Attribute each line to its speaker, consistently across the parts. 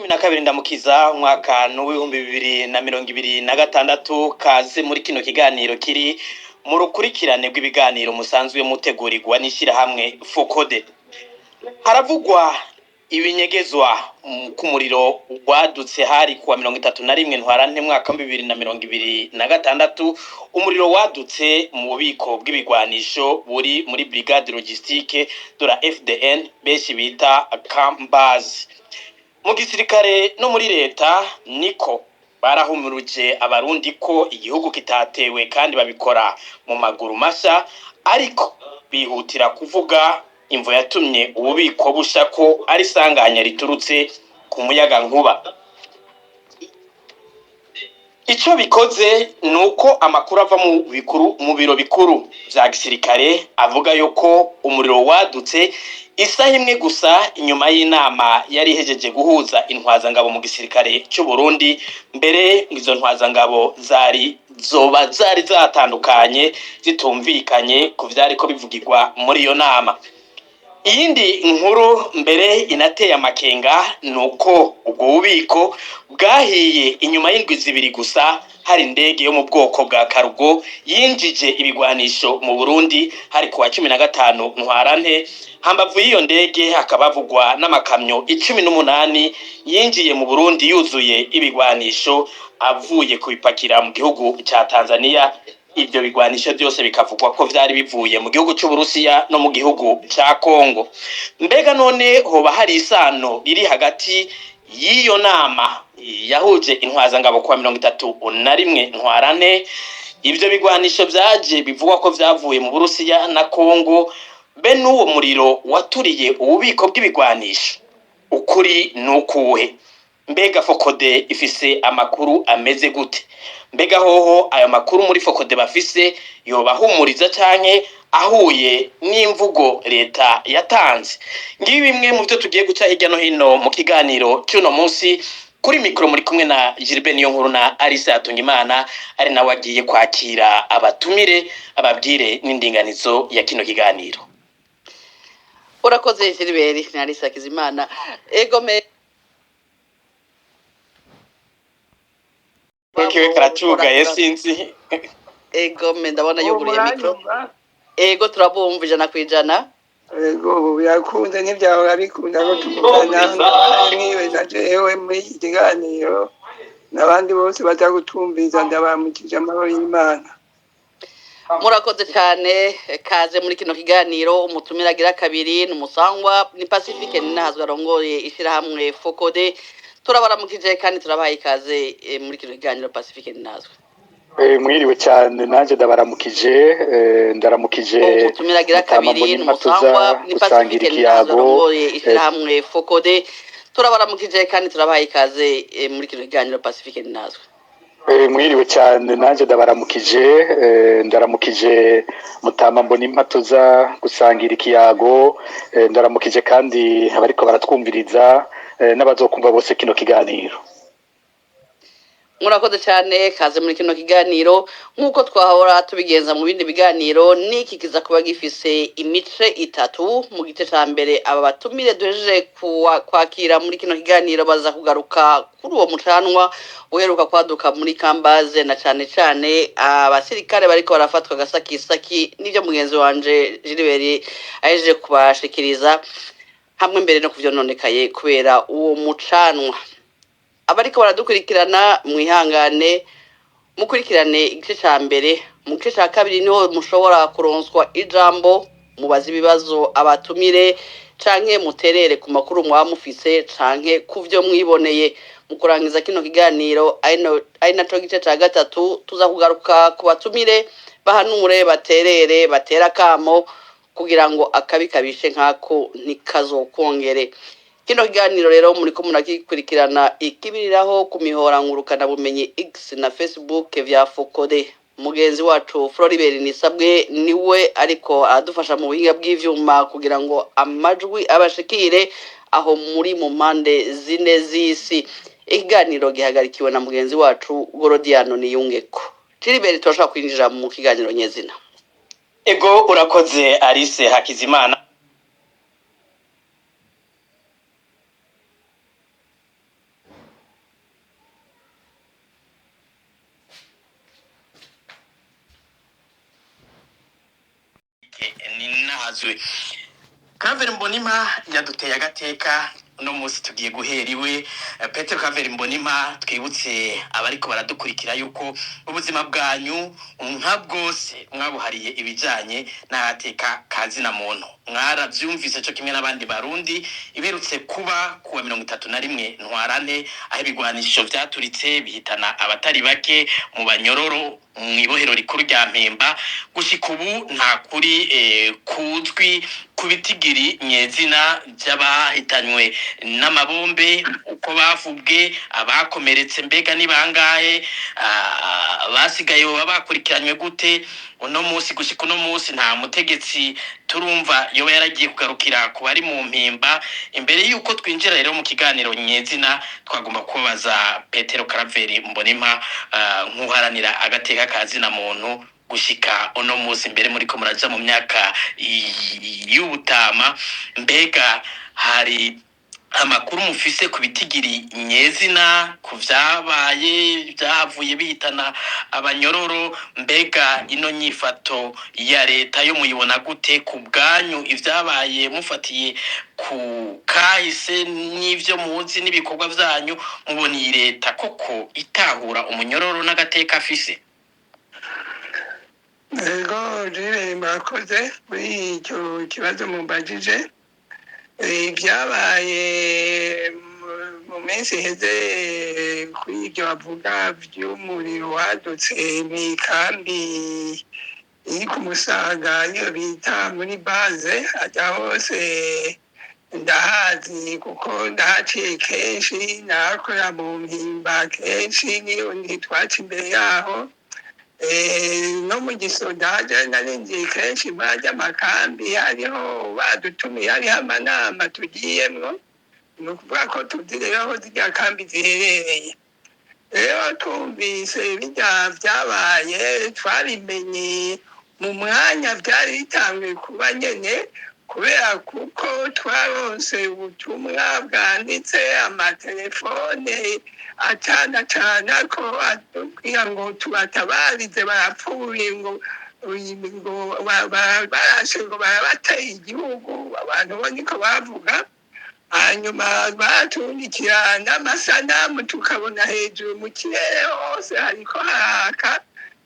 Speaker 1: 12 Ndamukiza, umwaka 2026. Kaze muri kino kiganiro kiri mu rukurikirane rw'ibiganiro musanzwe mutegurirwa n'ishyirahamwe Fokode. Haravugwa ibinyegezwa ku muriro wadutse hari kuwa 31 Ntwarante mwaka 2026. Umuriro wadutse mu bubiko bw'ibigwanisho buri muri brigade logistique de la FDN, benshi bita Kambazi. Mu gisirikare no muri leta niko barahumuruje Abarundi ko igihugu kitatewe, kandi babikora mu maguru masha, ariko bihutira kuvuga imvo yatumye ububiko busha ko ari isanganya riturutse ku muyaga nkuba. Ico bikoze ni uko amakuru ava mu bikuru, mu biro bikuru vya gisirikare, avuga yuko umuriro wadutse isaha imwe gusa inyuma y'inama yari ihejeje guhuza intwazangabo mu gisirikare c'u Burundi. Mbere izo ntwazangabo zari zoba zari zatandukanye, zitumvikanye ku vyariko bivugirwa muri iyo nama. Iyindi nkuru mbere inateye amakenga ni uko ubwo bubiko bwahiye inyuma y'indwi 2 gusa hari indege yo mu bwoko bwa cargo yinjije ibigwanisho mu Burundi, hari kuwa 15 Ntwarante. Hambavu y'iyo ndege hakaba havugwa n'amakamyo 18 yinjiye mu Burundi yuzuye ibigwanisho, avuye kubipakira mu gihugu ca Tanzania. Ivyo bigwanisho byose bikavugwa ko vyari bivuye mu gihugu c'Uburusiya no mu gihugu ca Kongo. Mbega none hoba hari isano riri hagati y'iyo nama yahuje intwazangabo kuwa 31 Ntwarante, ivyo bigwanisho vyaje bivugwa ko vyavuye mu Burusiya na Kongo, be n'uwo muriro waturiye ububiko bw'ibigwanisho? Ukuri ni ukuhe? Mbega Fokode ifise amakuru ameze gute? Mbega hoho ayo makuru muri Fokode bafise yobahumuriza canke ahuye n'imvugo leta yatanze? Ngibi bimwe mu byo tugiye guca hirya no hino mu kiganiro cy'uno munsi. Kuri mikoro muri kumwe na Gilbert Niyonkuru na Alice Hatungimana, ari nawe agiye kwakira abatumire, ababwire n'indinganizo ya kino kiganiro.
Speaker 2: Urakoze Gilbert na Alice Hakizimana. Ego me.
Speaker 1: Kiwe karacugaye, sinzi.
Speaker 2: Ego me, ndabona
Speaker 3: Ubu
Speaker 2: yuguriye mikoro.
Speaker 3: muranyumva?
Speaker 2: Ego, turabumva 100%.
Speaker 3: Ego, ubu birakunze, ntibyahora bikunda ko tuvugana. Mwibeza jewe muri iki kiganiro n'abandi bose baza kutumviza, ndabaramukije, amahoro y'Imana.
Speaker 2: Murakoze cyane, kaze muri kino kiganiro. Umutumire agira kabiri ni umusangwa, ni Pacifique Ninahazwa, arongoye ishyirahamwe Fokode. Turabaramukije kandi turabahaye ikaze muri kino kiganiro, Pacifique Ninahazwa.
Speaker 4: Mwiriwe cyane, nanjye ndabaramukije, ndaramukije
Speaker 2: Umutumire agira
Speaker 4: Mutama
Speaker 2: kabiri ni
Speaker 4: Mbonimpa, tuza
Speaker 2: umusangwa, ni
Speaker 4: gusangira
Speaker 2: Pacifique Ninahazwa,
Speaker 4: ikiyago.
Speaker 2: arongoye ishyirahamwe Fokode. Turabaramukije kandi turabahaye ikaze muri kino kiganiro, Pacifique Ninahazwa.
Speaker 4: Mwiriwe cyane, nanjye ndabaramukije, ndaramukije Mutama Mbonimpa, tuza gusangira ikiyago, ndaramukije kandi abariko baratwumviriza n'abazokumva bose kino kiganiro.
Speaker 2: Murakoze cyane, kaze muri kino kiganiro. Nk'uko twahora tubigenza mu bindi biganiro, n'iki kiza kuba gifise imice itatu. Mu gice cya mbere, aba batumire duhejeje kwakira muri kino kiganiro baza kugaruka kuri uwo mucanwa uheruka kwaduka muri Kambaze, na cane cane abasirikare bariko barafatwa agasakisaki, n'ibyo mugenzi wanje Gilbert ahejeje kubashikiriza, hamwe mbere no kuvyononekaye kubera uwo mucanwa. Abariko baradukurikirana mwihangane mukurikirane igice ca mbere. Mu gice ca kabiri niho mushobora kuronswa ijambo, mubaze ibibazo abatumire canke muterere ku makuru mwaba mufise canke ku vyo mwiboneye. Mu kurangiza kino kiganiro, ari naco gice ca gatatu, tuza kugaruka ku batumire, bahanure, baterere, batere akamo kugira ngo akabi kabishe nk'ako ntikazokongere. Kino kiganiro rero muriko muragikurikirana ikibiriraho ku mihora ngurukana bumenyi X na Facebook vya Fokode. Mugenzi wacu Floribert Nisabwe niwe ariko aradufasha mu buhinga bw'ivyuma kugira ngo amajwi abashikire aho muri mu mpande zine z'isi. Ikiganiro gihagarikiwe na mugenzi wacu Gorodiano Niyungeko. Gilbert, turashobora kwinjira mu kiganiro nyezina.
Speaker 1: Ego, urakoze Alice Hakizimana. Ininahazwe. Claver Mbonimpa yaduteye agateka, uno munsi tugiye guhera iwe. Petero Claver Mbonimpa, twibutse abariko baradukurikira yuko ubuzima bwanyu nka bwose mwabuhariye ibijanye n'agateka ka zina muntu. Mwaravyumvise co kimwe n'abandi Barundi iberutse kuba kuwa 31 Ntwarante, aho ibigwanisho vyaturitse bihitana abatari bake mu banyororo mw'ibohero rikuru rya Mpimba. Gushika ubu nta kuri kuzwi ku bitigiri nyezina vy'abahitanywe n'amabombe, uko bavubwe, abakomeretse mbega ni bangahe, basigaye boba bakurikiranywe gute. Uno munsi, gushika uno munsi, nta mutegetsi turumva yoba yaragiye kugarukira ku bari mu Mpimba. Imbere y'uko twinjira rero mu kiganiro nyezina, twagomba kubabaza Petero Karaveri Mbonimpa, nk'uharanira agateka ka zina muntu, gushika uno munsi mbere muriko muraja mu myaka y'ubutama, mbega hari amakuru mufise ku bitigiri nyezina ku vyabaye vyahavuye bihitana abanyororo? Mbega ino nyifato ya leta yo muyibona gute ku bwanyu, ivyabaye mufatiye ku kahise n'ivyo muzi n'ibikorwa vyanyu, mubona iyi leta koko itahura umunyororo n'agateka afise?
Speaker 3: Ego jire, murakoze kuri icyo kibazo mumbajije. Ibyabaye mu minsi iheze kuri ibyo bavuga by'umuriro wadutse mw'ikambi iri ku Musaga, niyo bita muri base, ajya hose ndahazi kuko ndahaciye kenshi, nahakorera mu Mpimba kenshi, niyo ntitwaca imbere yaho. No mu gisoda haje narinjiye kenshi muri ajya amakambi, hariho badutumiye, hariho amanama tugiyemwo. Ni ukuvuga ko tuzi rero aho zirya kambi ziherereye. Rero twumvise birya vyabaye, twabimenye mu mwanya vyari bitanguye kuba nyene, kubera kuko twaronse ubutumwa bwanditse, amatelefone acana cana ko atubwira ngo tubatabarize, barapfuye, ngo barashe, ngo barabateye igihugu. Abantu bo niko bavuga. Hanyuma baratundikira n'amasanamu, tukabona hejuru mu kirere hose hariko haraka.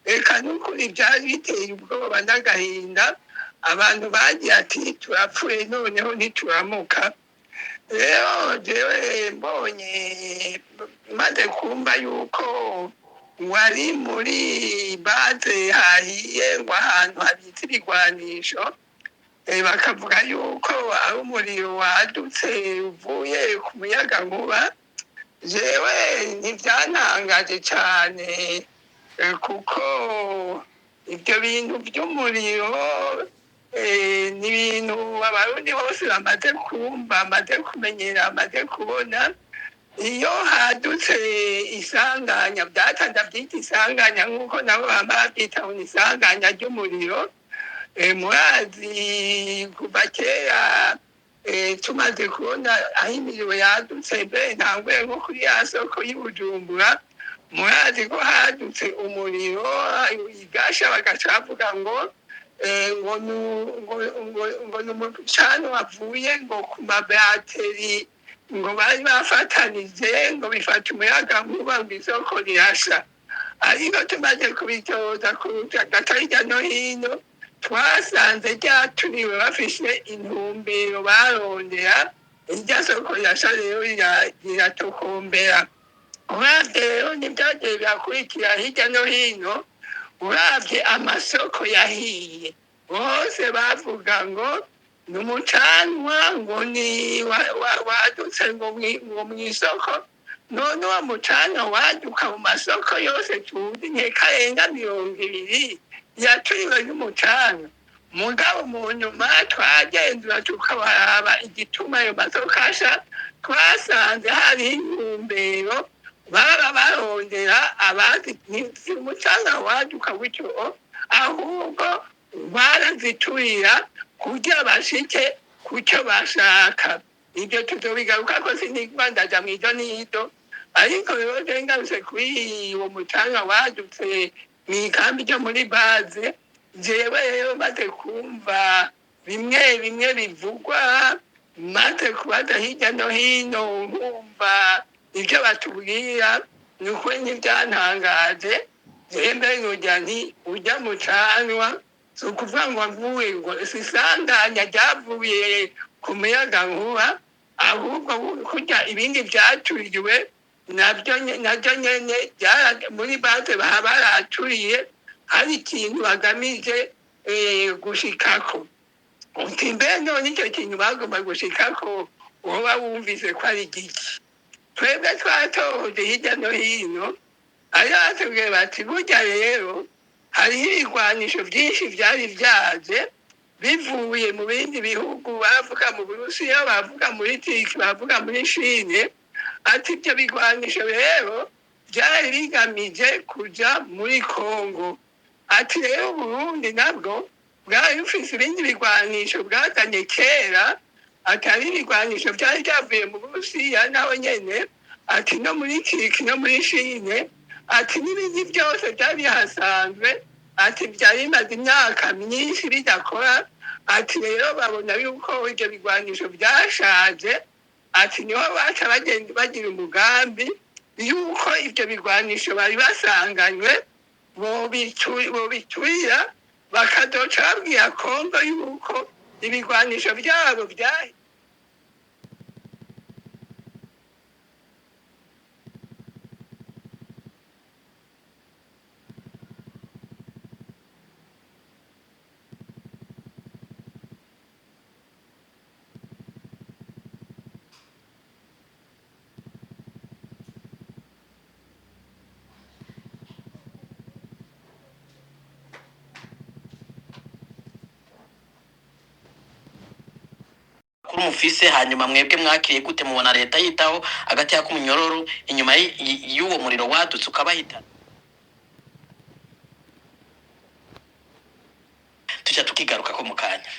Speaker 3: Reka n'ukuri byari biteye ubwoba n'agahinda. Abantu bagiye ati turapfuye, noneho ntituramuka. Rero jewe mbonye, maze kumva yuko wari muri base hahiye, ngo ahantu habitse ibigwanisho, bakavuga yuko ari umuriro wadutse uvuye ku muyagankuba, jewe ntibyantangaje cane, kuko ibyo bintu by'umuriro ni ibintu Abarundi bose bamaze kumva, bamaze kumenyera, bamaze kubona. Iyo hadutse isanganya, byatanda byita isanganya, nk'uko nabo bama babyita ngo ni isanganya ry'umuriro. Murazi kuva kera, tumaze kubona aho imiriro yadutse, mbe ntanguye nko kuri ya soko y'i Bujumbura, murazi ko hadutse umuriro igasha, bagaca bavuga ngo ngo ni umucano wavuye ngo ku mabateri, ngo bari bafatanije, ngo bifata umuyagankuba, ngo isoko rirasha. Ariko tumaze kubitoza gato hirya no hino, twasanze ryaturiwe bafise intumbero barondera. Irya soko rirasha rero riratokombera. Uravye rero ntibyagiye birakurikira hirya no hino, uravye amasoko yahiye bose bavuga ngo ni umucanwa, ngo ni wadutse ngo mw'isoko. None uwo mucanwa waduka mu masoko yose tuzi nkekarenga 20 yaturiwe n'umucanwa. Mugabo mu nyuma twagenzura, tukabaraba igituma ayo masoko asha, twasanze hariho intumbero baba barondera abazi. Si umucanga waduka gutyo, ahubwo baraziturira kugira bashike kucyo bashaka. Ibyo tuzobigaruka ko sinigwa ndaja mw'iryo n'iryo. Ariko rero je ngarutse kuri uwo mucanga wadutse mw'ikambi ryo muri base, jewe rero maze kumva Bimwe bimwe bivugwa, maze kubaza hirya no hino, nkumva ibyo batubwira, ni ukuri ntibyantangaje. Mbere nogira nti ujya mu canwa, si ukuvuga ngo avuye, ngo si isanganya ryavuye ku muyagankuba, ahubwo kurya ibindi byaturiwe nabyo nabyo nyene muri base baba baraturiye, hari ikintu bagamije gushikako. Uti mbe none icyo kintu bagomba gushikako woba wumvise ko ari igiki? Twebwe twatohoje hirya no hino, ariyo batubwiye bati burya rero hariho ibigwanisho byinshi byari byaje bivuye mu bindi bihugu, bavuga mu Burusiya, bavuga muri Turki, bavuga muri Chine. Ati ibyo bigwanisho rero byari bigamije kuja muri Kongo. Ati rero Burundi nabwo bwari bufise ibindi bigwanisho bwazanye kera, atari ibigwanisho byari byavuye mu Burusiya naho nyene, ati no muri Turki no muri Chine, ati n'ibindi byose byari bihasanzwe, ati byari bimaze imyaka myinshi bidakora. Ati rero babona yuko ibyo bigwanisho byashaje, ati niho baca bagenda bagira umugambi yuko ibyo bigwanisho bari basanganywe bobiturira, bakazoca babwira Kongo yuko ibigwanisho byabo bya
Speaker 1: Kuri mufise, hanyuma mwebwe mwakiriye gute? Mubona leta yitaho agati k'umunyororo inyuma y'uwo muriro wadutse ukabahitana? Tuca tukigarukako mu kanya.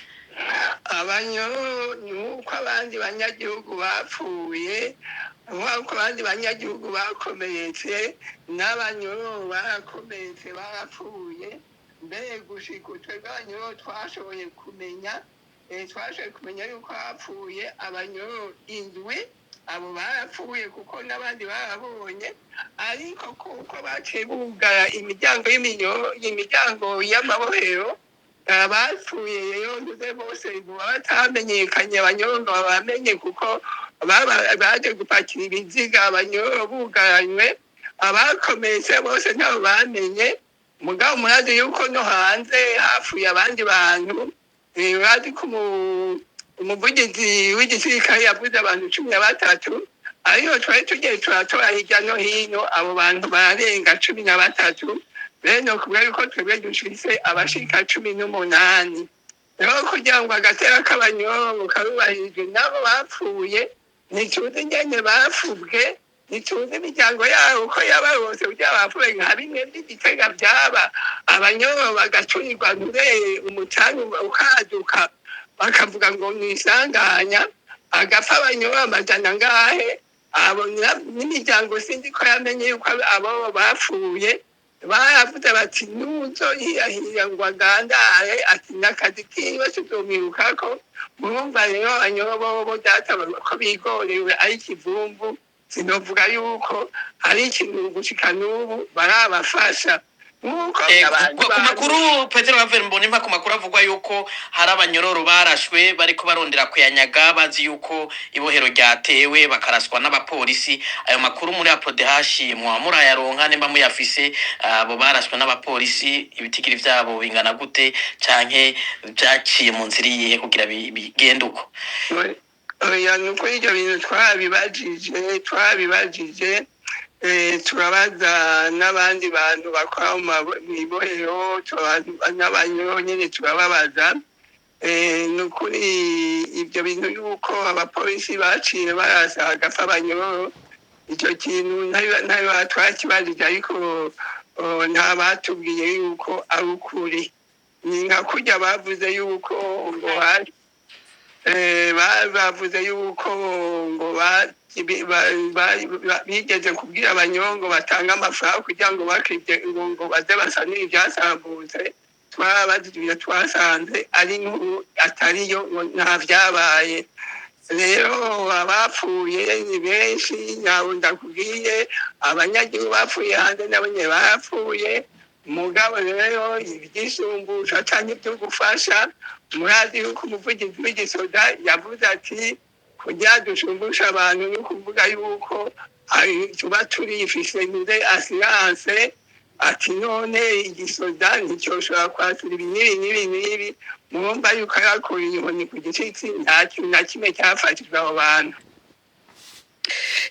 Speaker 3: Abanyororo ni uko abandi banyagihugu bapfuye, nk'uko abandi banyagihugu bakomeretse, n'abanyororo barakomeretse, barapfuye. Mbere gushika twebwe abanyororo twashoboye kumenya yuko hapfuye abanyororo 7. Abo barapfuye kuko n'abandi barabonye, ariko kuko baciye bugara imiryango y'iminyoro, imiryango y'amabohero, abapfuye rero ntuze bose buba batamenyekanye. Abanyororo babamenye kuko baje gupakira ibiziga abanyororo bugaranywe. Abakomeretse bose ntabo bamenye. Mugabo murazi yuko no hanze hapfuye abandi bantu. Urazi ko umuvugizi w'igisirikare yavuze abantu 13, ariko twari tugiye turatora hirya no hino, abo bantu bararenga 13. Bene kuvuga yuko twebwe dufise abashika 18. Rero kugira ngo agatera k'abanyororo karubahirijwe, nabo bapfuye ntituzi ingene bapfubwe, ntituzi imiryango yabo uko yabarose kugira bapfuye, nka bimwe by'igitega byaba abanyororo bagacurirwa nturere, umucanga ukaduka, bakavuga ngo ni isanganya, agapfa abanyororo amajana angahe. Abo n'imiryango sinzi ko yamenye yuko abo bapfuye. Baravuze bati nuzo yiyahirira ngo agandare, ati n'akazi kiwe tuzomwirukako. Murumva rero abanyororo bobo data ko bigorewe ari ikivumvu. Sinovuga yuko hari ikintu gushika n'ubu barabafasha nk'uko abandi
Speaker 1: Ku
Speaker 3: bantu.
Speaker 1: makuru, Petero Claver Mbonimpa, ku makuru avugwa yuko hari abanyororo barashwe bariko barondera kuyanyaga, bazi yuko ibohero ryatewe, bakaraswa n'abapolisi, ayo makuru muri APRODH mwa murayaronka? Nimba muyafise, abo barashwe n'abapolisi ibitigiri vyabo bingana gute, canke vyaciye mu nzira iyihe kugira bigende uko?
Speaker 3: Oya, ni ukuri ibyo bintu twabibajije, turabaza n'abandi bantu bakora mw'ibohero, n'abanyororo nyene turababaza. Ni ukuri ibyo bintu yuko abapolisi baciye barasa hagapfa abanyororo, icyo kintu ntayo twakibajije, ariko nta batubwiye yuko ari ukuri. Ni nka kurya bavuze yuko ngo hari bavuze yuko ngo bigeze kubwira abanyongo batanga amafaranga kugira ngo bakibye, ngo baze basanire ibyasambutse. Twarabajije, twasanze ari inkuru atariyo, ngo nta vyabaye. Rero abapfuye ni benshi, ntabwo ndakubwiye abanyagihugu bapfuye hanze, nabo nyene barapfuye. Mugabo rero ivyisumbusha canke ivyo gufasha, murazi yuko umuvugizi w'igisoda yavuze ati kugira dushumbushe abantu ni ukuvuga yuko tuba turifise muri assurance. Ati none igisoda nticyoshobora kwakira ibi n'ibi n'ibi n'ibi. Murumva yuko yakuriye inkoni ku gishitsi, nta kintu na kimwe cyafashijwe abo bantu.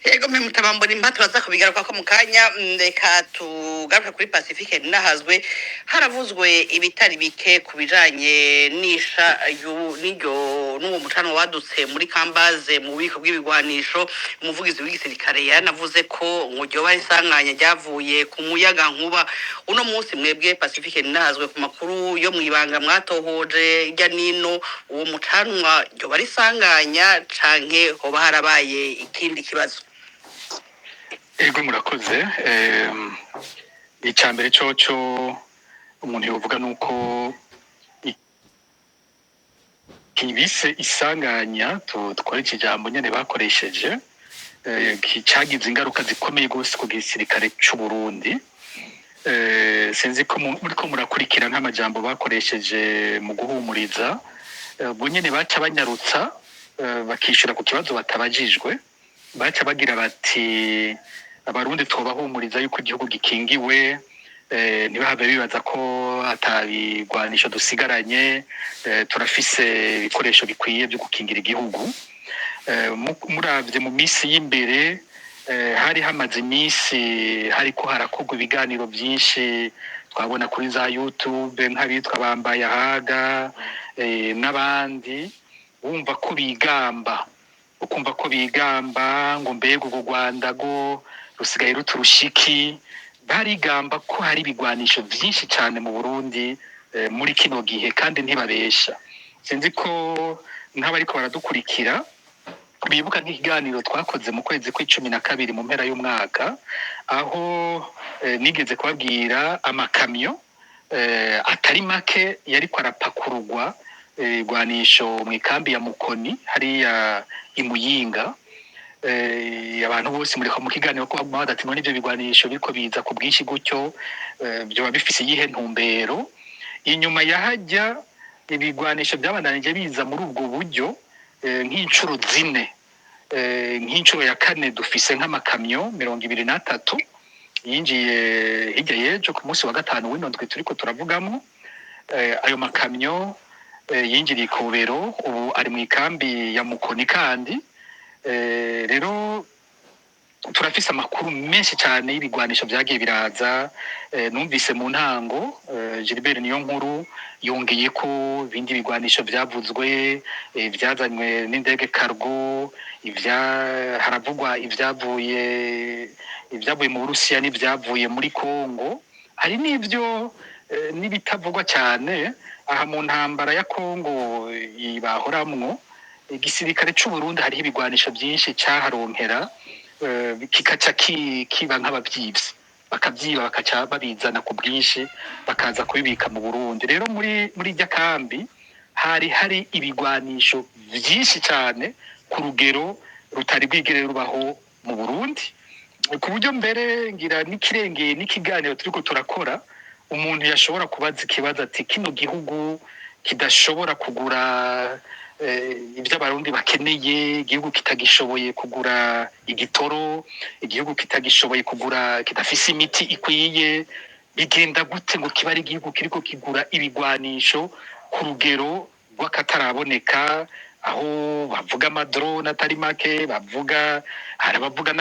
Speaker 2: Yego, mwe mutabambona impa, turaza kubigaruka ko mu kanya. Reka tugaruke kuri Pacifique Nahazwe. Haravuzwe ibitari bike ku bijanye n'isha n'iryo n'uwo mucanwa wadutse muri Kambaze mu bubiko bw'ibigwanisho. Umuvugizi w'igisirikare yaranavuze ko ngo ryoba isanganya ryavuye ku muyaga nkuba. Uno munsi mwebwe, Pacifique Nahazwe, ku makuru yo mwibanga mwatohoje hirya nino, uwo mucanwa ryoba ari isanganya canke hoba harabaye ikindi kibazo?
Speaker 4: Ego, murakoze. Icya mbere coco umuntu yovuga ni uko kibise isanganya, twari iki jambo nyene bakoresheje, cagize ingaruka zikomeye gose ku gisirikare c'u Burundi. Sinzi ko muriko murakurikira nk'amajambo bakoresheje mu guhumuriza. Bo nyene baca banyarutsa, bakishura ku kibazo batabajijwe. Baca bagira bati abarundi twobahumuriza yuko igihugu gikingiwe, ntibahave bibaza ko atabigwanisho dusigaranye, turafise ibikoresho bikwiye byo gukingira igihugu. Muravye mu minsi y'imbere, hari hamaze iminsi hariko harakorwa ibiganiro byinshi twabona kuri za YouTube, nk'abitwa bambaye ahaga, n'abandi, wumva ko bigamba, ukumva ko bigamba ngo mbega urwo Rwanda rwo rusigaye ruturushiki. Barigamba ko hari ibigwanisho vyinshi cane mu Burundi, muri kino gihe, kandi ntibabesha. Sinzi ko nk'abariko baradukurikira bibuka nk'ikiganiro twakoze mu kwezi kw'12 mu mpera y'umwaka, aho nigeze kubabwira amakamyo atari make yariko arapakururwa igwanisho mu ikambi ya Mukoni hariya i Muyinga. Abantu bose muri mu kiganiro ko baguma badati none ivyo bigwanisho biriko biza ku bwinshi gutyo, vyoba bifise iyihe ntumbero? Inyuma yahajya ibigwanisho byabandanije biza muri ubwo buryo, nk'incuro zine. Nk'incuro ya kane dufise nk'amakamyo 23 yinjiye hirya y'ejo ku munsi wa gatanu w'ino ndwi turiko turavugamo. Ayo makamyo yinjiriye ikobero, ubu ari mu ikambi ya Mukoni. Kandi rero turafise amakuru menshi cyane y'ibigwanisho byagiye biraza. Numvise mu ntango, Gilbert niyo nkuru yongeye ko ibindi bigwanisho byavuzwe, byazanywe n'indege cargo, ivya haravugwa ibyavuye mu Burusiya n'ibyavuye muri Kongo. Hari n'ibyo n'ibitavugwa cyane aha mu ntambara ya Kongo bahoramwo. Igisirikare c'u Burundi hariho ibigwanisho byinshi cyaharonkera, kikaca kiba nk'abavyivyi, bakavyiba bakaca babizana ku bwinshi, bakaza kubibika mu Burundi. Rero muri irya kambi hari ibigwanisho vyinshi cyane ku rugero rutari bwigere rubaho mu Burundi, ku buryo mbere ngira n'ikirengeye n'ikiganiro turiko turakora, umuntu yashobora kubaza ikibazo ati kino gihugu kidashobora kugura ibyo abarundi bakeneye, igihugu kitagishoboye kugura igitoro, igihugu kitagishoboye kugura, kidafise imiti ikwiye, bigenda gute ngo kiba ari igihugu kiriko kigura ibigwanisho ku rugero rw'akataraboneka, aho bavuga amadrone atari make, bavuga, hari abavuga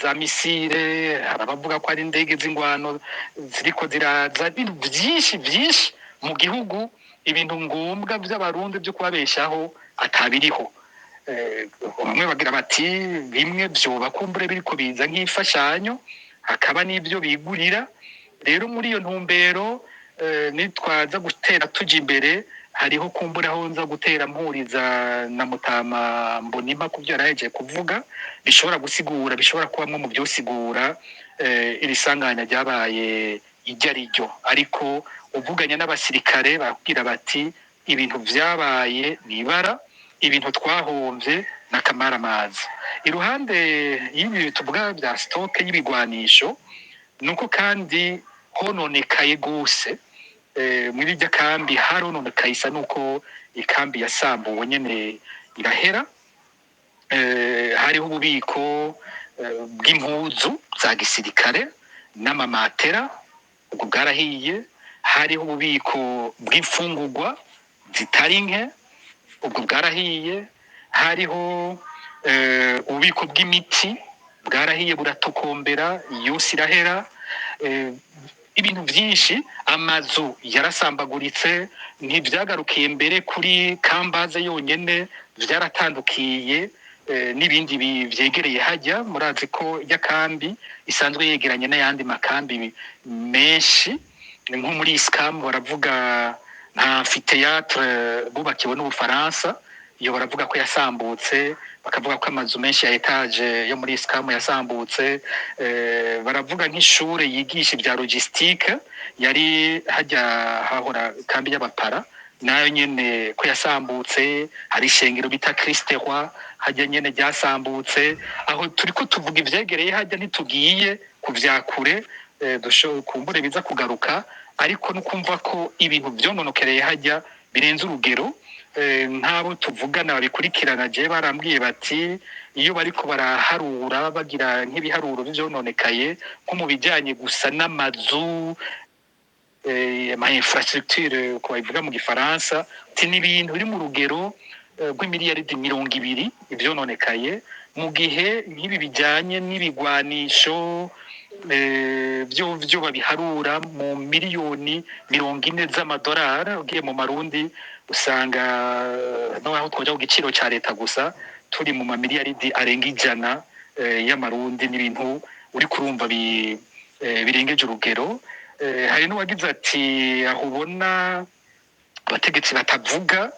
Speaker 4: za misile, hari abavuga ko ari indege z'ingwano ziriko ziraza, ibintu byinshi byinshi mu gihugu ibintu ngombwa by'abarundi byo kubabeshaho atabiriho. Bamwe bagira bati bimwe vyoba kumbure biriko biza nk'imfashanyo, hakaba n'ibyo bigurira. Rero muri iyo ntumbero, nitwaza gutera tuja imbere, hariho kumbura aho nza gutera mpuriza na Mutama Mbonimpa ku byo yarahejeje kuvuga, bishobora gusigura, bishobora kubamwo mu byosigura iri sanganya ryabaye iryo ari ryo. Ariko Uvuganye n'abasirikare, barakubwira bati ibintu vyabaye n'ibara, ibintu twahomvye n'akamaramaza. Iruhande y'ibi tuvuga bya stock y'ibigwanisho, nuko kandi hononekaye gose muri irya kambi. Harononekaye, isa nuko ikambi yasambuwe nyene irahera. Hariho ububiko bw'impuzu za gisirikare n'amamatera, ubwo bwarahiye. Hariho ububiko bw'imfungurwa zitari nke, ubwo bwarahiye. Hariho ububiko bw'imiti, bwarahiye buratokombera, yose irahera. Ibintu byinshi, amazu yarasambaguritse. Ntibyagarukiye mbere kuri kambaze yonyene, byaratandukiye n'ibindi vyegereye hajya. Murazi ko ya kambi isanzwe yegeranye n'ayandi makambi menshi, nko muri Iscam baravuga nka amphithéâtre bubakiwe n'Ubufaransa, iyo baravuga ko yasambutse, bakavuga ko amazu menshi ya étage yo muri Iscam yasambutse. Baravuga nk'ishure yigisha ibya logistique yari hajya hahora kambi y'abapara, nayo nyene ko yasambutse. Hari ishengero bita Christ Roi hajya nyene ryasambutse. Aho turiko tuvuga ivyegereye hajya, ntitugiye ku vya kure, kumbure biza kugaruka. Ariko no kumva ko ibintu vyononokereye hajya birenze urugero. Nk'abo tuvugana babikurikirana, je barambwiye bati iyo bariko baraharura, bagira nk'ibiharuro vyononekaye nko mu bijanye gusa n'amazu, ama infrastructure uko babivuga mu gifaransa, ati ni ibintu biri mu rugero rw'imiliyaridi 20 ivyononekaye, mu gihe nk'ibi bijanye n'ibigwanisho vyo babiharura mu miliyoni 40 z'amadolari. Ugiye mu marundi usanga no aho twoja ku giciro ca leta gusa turi mu mamiliyaridi arenga 100 y'amarundi. N'ibintu uri kurumva birengeje urugero. Hari n'uwagize ati aho ubona abategetsi batavuga,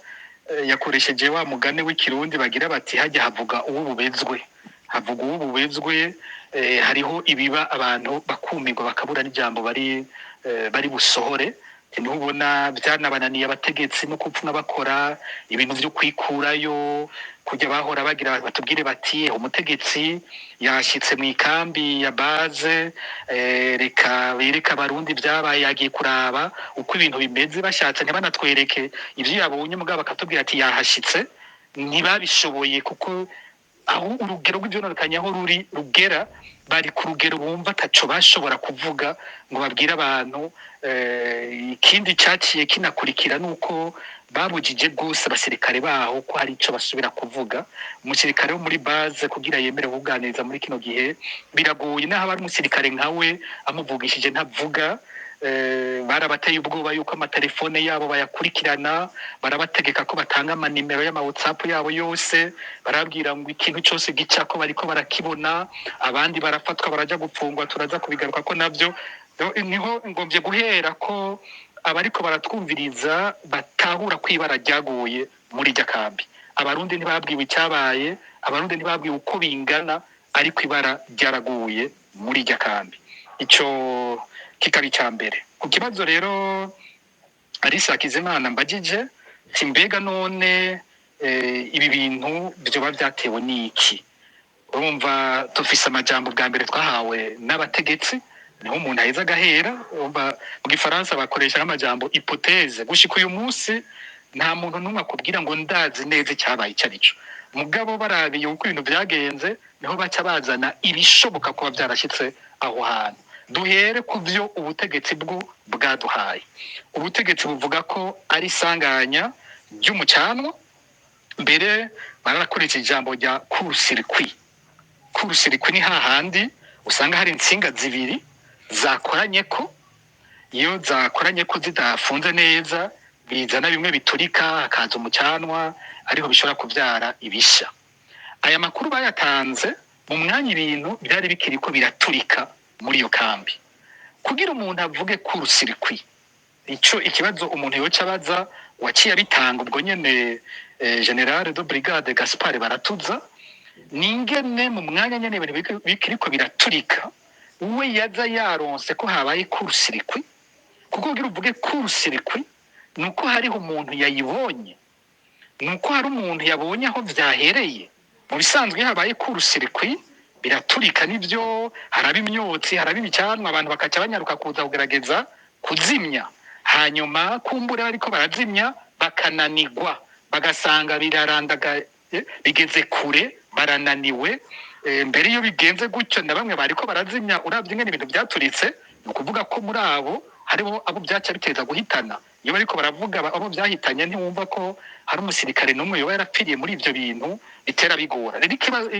Speaker 4: yakoresheje wa mugani w'ikirundi bagira bati hajya havuga uwo bubezwe, havuga uwo bubezwe. Hariho ibiba abantu bakumirwa, bakabura n'ijambo bari busohore. Niho ubona byanabananiye abategetsi no kupfuna bakora ibintu vyo kwikurayo, kujya bahora bagira batubwire bati umutegetsi yashitse mu ikambi ya base, reka bereke abarundi vyabaye, yagiye kuraba uko ibintu bimeze. Bashatse ntibanatwereke ivyo yabonye, mugabo bakatubwira ati yahashitse. Ntibabishoboye, kuko aho urugero rw'ivyononekanye aho ruri rugera, bari ku rugero bumva ataco bashobora kuvuga ngo babwire abantu. Ikindi caciye kinakurikira nuko babujije rwose abasirikare baho ko hari ico basubira kuvuga. Umusirikare wo muri base kugira yemere kuganiriza muri kino gihe biragoye, naho aba ari umusirikare nkawe amuvugishije ntavuga. Barabateye ubwoba yuko amatelefone yabo bayakurikirana, barabategeka ko batanga amanimero y'ama WhatsApp yabo yose, barabwira ngo ikintu cyose gica ko bariko barakibona. Abandi barafatwa baraja gupfungwa, turaza kubigaruka ko navyo. Niho ngombye guhera ko abariko baratwumviriza batahura ko ibara ryaguye muri irya kambi. Abarundi ntibabwiwe icyabaye, abarundi ntibabwiwe uko bingana, ariko ibara ryaraguye muri irya kambi. Ico kikaba icya mbere. Ku kibazo rero Alice Hakizimana mbagije ati mbega none ibi bintu vyoba vyatewe n'iki? Urumva dufise amajambo bwa mbere twahawe n'abategetsi, niho umuntu aheza agahera. Urumva mu gifaransa bakoresha nk'amajambo hypothèse. Gushika uyu munsi nta muntu n'umwe akubwira ngo ndazi neza icyabaye icyo ari cyo, mugabo barabiye uko ibintu byagenze, niho baca bazana ibishoboka kuba byarashyitse aho hantu. Duhere ku byo ubutegetsi bwo bwaduhaye. Ubutegetsi buvuga ko ari isanganya ry'umucanwa, mbere baranakoresha ijambo rya court-circuit. Court-circuit ni hahandi usanga hari insinga zibiri zakoranye, ko iyo zakoranye ko zidafunze neza bizana bimwe biturika, hakaza umucanwa, ariho bishobora kubyara ibisha. Aya makuru bayatanze mu mwanya ibintu byari bikiriko biraturika muri iyo kambi. Kugira umuntu avuge court-circuit, ico ikibazo umuntu yoca abaza waciye abitanga ubwo nyene, général de brigade Gaspard Baratuza, ningene mu mwanya nyene ibintu bikiriko biraturika we yaza yaronse ko habaye court-circuit? Kuko kugira uvuge court-circuit, ni uko hariho umuntu yayibonye, ni uko hari umuntu yabonye aho vyahereye. Mu bisanzwe iyo habaye court-circuit, biraturika nivyo, haraba imyotsi, haraba ibicanwa, abantu bakaca banyaruka kuza kugerageza kuzimya. Hanyuma kumbura bariko barazimya bakananigwa, bagasanga birarandaga, bigeze kure, barananiwe. Mbere iyo bigenze gutyo, na bamwe bariko barazimya, uravye ingene ibintu vyaturitse, ni ukuvuga ko muri abo hariho abo byaca biteza guhitana. Iyo bariko baravuga abo vyahitanye, ntiwumva ko hari umusirikare n'umwe yoba yarapfiriye muri ivyo bintu. Bitera bigora rero.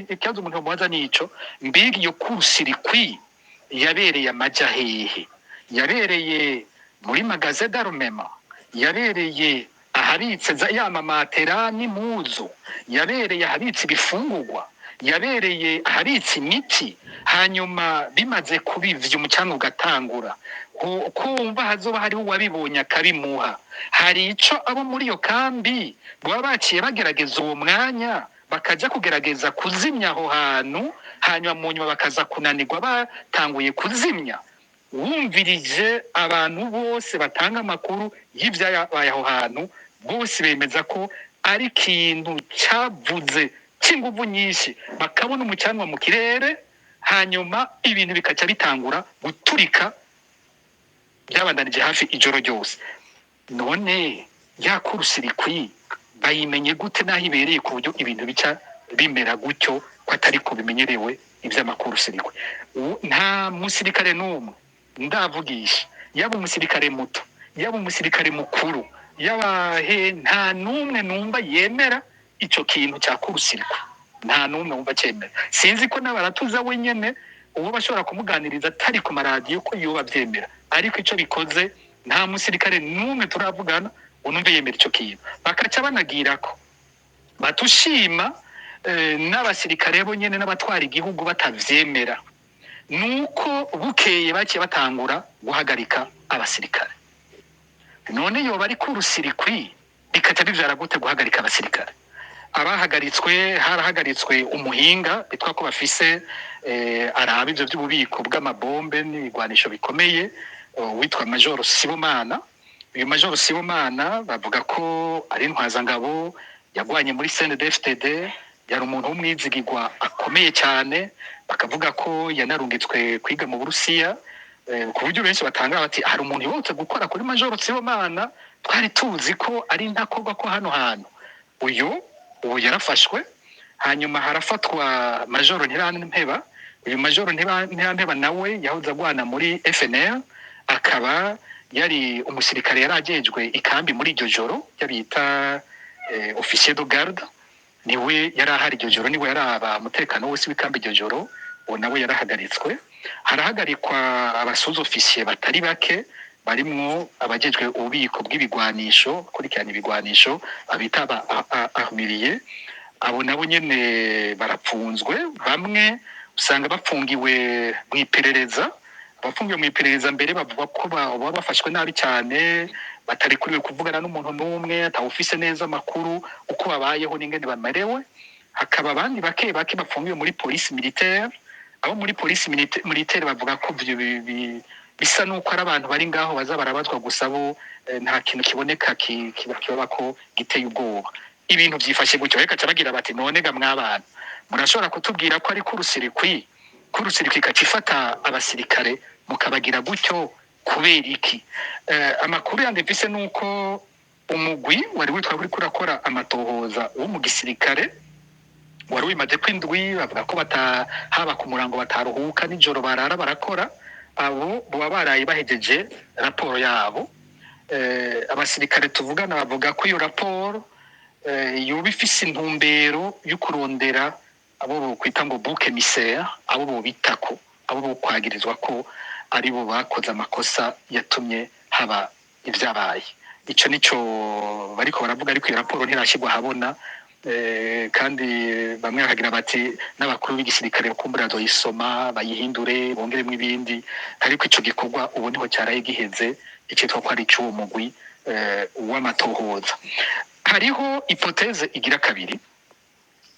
Speaker 4: Ikibazo umuntu yomubaza nico: mbega iyo court-circuit yabereye amaja hehe? Yabereye muri magasin d'armement? Yabereye ahabitse ya mamatera n'impuzu? Yabereye ahabitse ibifungurwa? Yabereye ahabitse imiti? Hanyuma bimaze kubivya, umucanga ugatangura, kumva hazoba hariho uwabibonye akabimuha. Hari ico abo muri iyo kambi baba baciye bagerageza uwo mwanya, bakaja kugerageza kuzimya aho hantu, hanyuma mu nyuma bakaza kunanirwa batanguye kuzimya. Wumvirije abantu bose batanga amakuru y'ivyabaye aho hantu, bose bemeza ko ari ikintu cavuze c'inguvu nyinshi, bakabona umucanwa mu kirere, hanyuma ibintu bikaca bitangura guturika. Byabandanije hafi ijoro ryose. None ya court-circuit bayimenye gute n'aho ibereye, ku buryo ibintu bica bimera gutyo, ko atari ko bimenyerewe ivy'ama court-circuit? Nta musirikare n'umwe ndavugisha, yaba umusirikare muto, yaba umusirikare mukuru, yaba he, nta n'umwe numva yemera ico kintu cya court-circuit. Nta n'umwe wumva cemera. Sinzi ko n'abaratuza wenyene uwo bashobora kumuganiriza atari ku maradiyo ko yoba avyemera. Ariko ico bikoze, nta musirikare n'umwe turavugana unumve yemera ico kintu. Bakaca banagirako batushima, n'abasirikare bo nyene n'abatwara igihugu batavyemera, nuko bukeye baciye batangura guhagarika abasirikare. None yoba ari court-circuit, bikaca bivyara gute guhagarika abasirikare? Abahagaritswe, harahagaritswe umuhinga bitwa ko bafise, araba ivyo by'ububiko bw'amabombe n'ibigwanisho bikomeye, witwa Majoro Sibomana. Uyu Majoro Sibomana bavuga ko ari intwazangabo yagwanye muri CNDD-FDD, yari umuntu w'umwizigirwa akomeye cyane. Bakavuga ko yanarungitswe kwiga mu Burusiya, ku buryo benshi batanga bati hari umuntu yibutse gukora kuri Majoro Sibomana, twari tuzi ko ari intakorwa ko hano hantu. Uyu ubu yarafashwe. Hanyuma harafatwa Majoro Ntirampeba. Uyu Majoro Ntirampeba nawe yahoze agwana muri FNL, akaba yari umusirikare yari ajejwe ikambi muri iryo joro, yabita officier de garde. Niwe yari ahari iryo joro, niwe yaraba umutekano wose w'ikambi iryo joro. Uwo nawe yarahagaritswe. Harahagarikwa aba sous-officiers batari bake, barimwo abajejwe ububiko bw'ibigwanisho, bakurikirana ibigwanisho, babita aba armurier. Abo nabo nyene barapfunzwe. Bamwe usanga bapfungiwe mu iperereza. Abafungiwe mu iperereza mbere bavuga ko baba bafashwe nabi cyane, batarekuriwe kuvugana n'umuntu n'umwe, atawufise neza amakuru uko babayeho n'ingene bamerewe. Hakaba abandi bake bake bafungiwe muri police militaire. Abo muri police militaire bavuga ko ivyo bisa n'uko ari abantu bari ngaho baza barabazwa gusa, bo nta kintu kiboneka kiba kiba ko giteye ubwoba. Ibintu vyifashe gutyo. Reka bagira bati: none ga mwabana, murashobora kutubwira ko ari court-circuit, court-circuit ikacifata abasirikare mukabagira gutyo kubera iki? Amakuru yandi mfise nuko umugwi wari witwa uriko urakora amatohoza wo mu gisirikare wari wimaze ko indwi, bavuga ko haba ku murango bataruhuka, nijoro barara barakora. Abo baba baraye bahejeje raporo yabo. Abasirikare tuvugana bavuga ko iyo raporo yoba ifise intumbero yo kurondera abo bokwita ngo bouc émissaire, abo bobitako, abo bokwagirizwa ko ari bo bakoze amakosa yatumye haba ivyabaye. Ico nico bariko baravuga, ariko iyo raporo ntirashyirwa ahabona. Kandi bamwe bakagira bati n'abakuru b'igisirikare kumbura bazoyisoma bayihindure, bongeremwo ibindi. Ariko ico gikorwa ubu niho cyaraye giheze, icitwa ko ari icy'uwo mugwi w'amatohoza. Hariho hypothèse igira kabiri.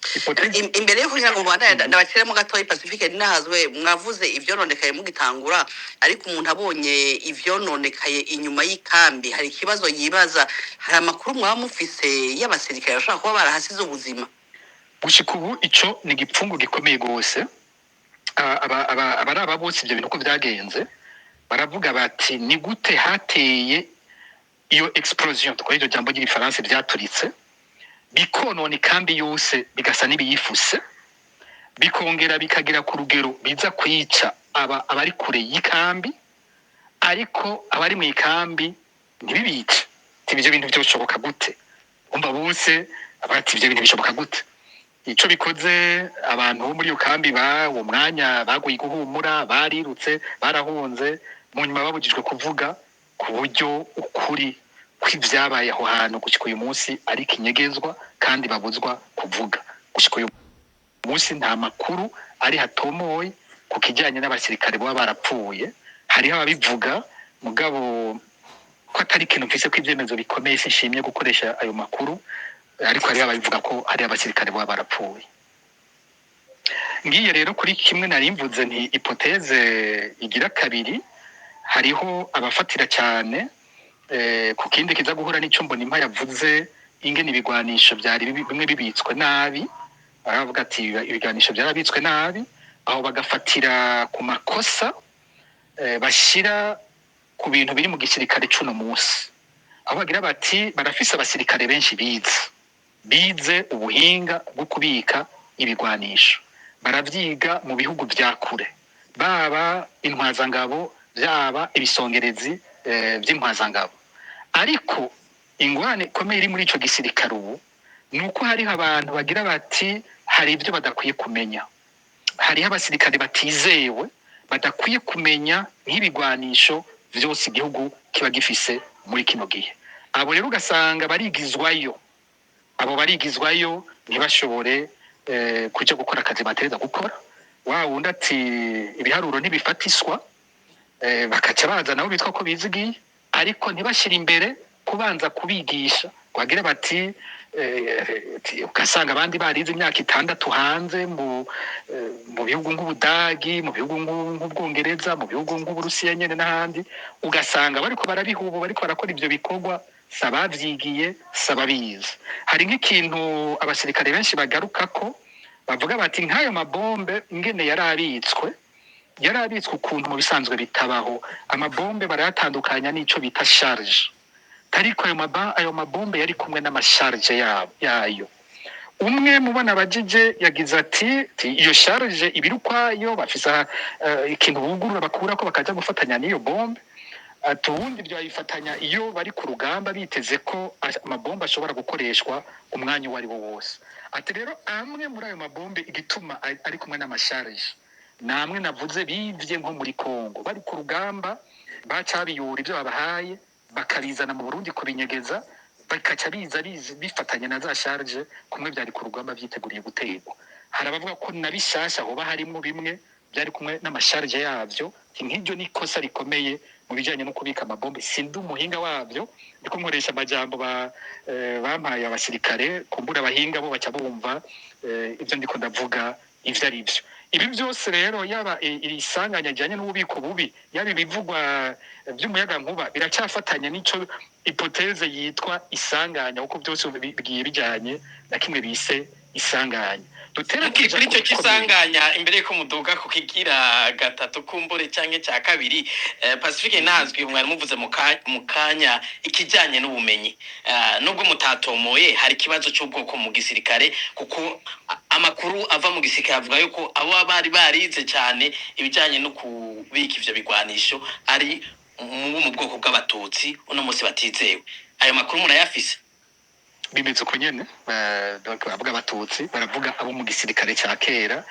Speaker 4: Hypothèse.
Speaker 2: Imbere yo kugira ngo mubandanye, ndabaciremo gatoyi. Pacifique Ninahazwe, mwavuze ivyononekaye mugitangura, ariko umuntu abonye ivyononekaye inyuma y'ikambi hari ikibazo yibaza: hari amakuru mwaba mufise y'abasirikare bashobora kuba barahasize ubuzima?
Speaker 4: Gushika ubu ico ni igipfungu gikomeye gose. Abaraba bose ivyo bintu uko vyagenze baravuga bati: "Ni gute hateye iyo explosion?" Tukora iryo jambo ry'igifaransa, vyaturitse bikonona ikambi yose, bigasa n'ibiyifuse, bikongera bikagera ku rugero biza kwica aba abari kure y'ikambi, ariko abari mu ikambi ntibibice. Ati: "Ivyo bintu vyoshoboka gute?" Umva, bose bati: "Ivyo bintu bishoboka gute?" Ico bikoze, abantu bo muri iyo kambi ba uwo mwanya baguye guhumura, barirutse, barahunze. Mu nyuma babujijwe kuvuga, ku buryo ukuri kw'ivyabaye aho hantu gushika uyu munsi ari ikinyegezwa, kandi babuzwa kuvuga. Gushika uyu munsi nta makuru ari hatomoye ku kijanye n'abasirikare baba barapfuye. Hariho ababivuga, mugabo ko atari ikintu mfise ko ivyemezo bikomeye, sinshimye gukoresha ayo makuru, ariko hariho ababivuga ko hari abasirikare baba barapfuye. Ngiye rero kuri kimwe nari mvuze nti hypothèse igira kabiri, hariho abafatira cyane ku kindi kiza guhura n'ico Mbonimpa yavuze, ingene ibigwanisho vyari bimwe bibitswe nabi. Baravuga ati ibigwanisho vyarabitswe nabi. Aho bagafatira ku makosa bashira ku bintu biri mu gisirikare c'uno munsi, aho bagira bati barafise abasirikare benshi bize ubuhinga bwo kubika ibigwanisho, baravyiga mu bihugu vya kure, baba intwazangabo, vyaba ibisongerezi vy'intwazangabo. Ariko ingorane ikomeye iri muri ico gisirikare ubu ni uko hariho abantu bagira bati hari ibyo badakwiye kumenya, hariho abasirikare batizewe badakwiye kumenya nk'ibigwanisho vyose igihugu kiba gifise muri kino gihe. Abo rero ugasanga barigizwayo, abo barigizwayo ntibashobore kuja gukora akazi batereza gukora. Wa wundi ati ibiharuro ntibifatiswa, bakaca baza nabo bitwa ko bizigiye, ariko ntibashire imbere kubanza kubigisha bagira bati ugasanga abandi barize imyaka 6 hanze mu bihugu nk'Ubudagi, mu bihugu nk'Ubwongereza, mu bihugu nk'Uburusiya nyene n'ahandi, ugasanga bariko barabiha ubu bariko barakora ivyo bikorwa si abavyigiye, si ababizi. Hari nk'ikintu abasirikare benshi bagarukako, bavuga bati nk'ayo mabombe ingene yarabitswe, yarabitswe ukuntu mu bisanzwe bitabaho. Amabombe barayatandukanya n'ico bita charge, ariko ayo mabombe yari kumwe n'ama charge yayo. Umwe mu bana bajije yagize ati iyo charge ibiri ukwayo, bafise ikintu bugurura bakurako bakaja gufatanya n'iyo bombe. Ati ubundi ibyo babifatanya iyo bari ku rugamba, biteze ko amabombe ashobora gukoreshwa umwanya uwo ari wo wose. Ati rero amwe muri ayo mabombe, igituma ari kumwe n'ama charge, ni amwe navuze bivye nko muri Kongo bari ku rugamba, baca babiyura ibyo babahaye bakabizana mu Burundi kubinyegeza, bakaca biza bifatanya na za charge kumwe byari ku rugamba vyiteguriye guterwa. Hari abavuga ko na bishasha hoba harimo bimwe byari kumwe n'ama charge yavyo. Nk'iryo ni ikosa rikomeye mu bijanye no kubika amabombe. Sindi umuhinga wabyo, ndiko nkoresha amajambo bampaye abasirikare. Kumbura abahinga bo baca bumva ibyo ndiko ndavuga ivyo ari byo. Ibi byose rero, yaba iri sanganya rijanye n'ububiko bubi, yaba ibivugwa vy'umuyagankuba, biracyafatanya n'ico hypothèse yitwa isanganya, kuko byose bigiye bijanye na kimwe bise isanganya. Dutera
Speaker 1: Tukiri
Speaker 4: tuja
Speaker 1: kuri icyo
Speaker 4: ku bikomeye.
Speaker 1: Cy'isanganya, imbere yuko muduga ku kigira gatatu kumbure canke cya kabiri, Pacifique ntazwi, mwari muvuze mu kanya ikijyanye n'ubumenyi. Nubwo mutatomoye, hari ikibazo cy'ubwoko mu gisirikare, kuko amakuru ava mu gisirikare avuga yuko abo bari barize cyane ibijyanye no kubika ivyo bigwanisho ari mu bwoko bw'Abatutsi uno munsi batizewe. Ayo makuru murayafise?
Speaker 4: Bimeze uko nyene. Donc baravuga Abatutsi, baravuga abo mu gisirikare ca kera.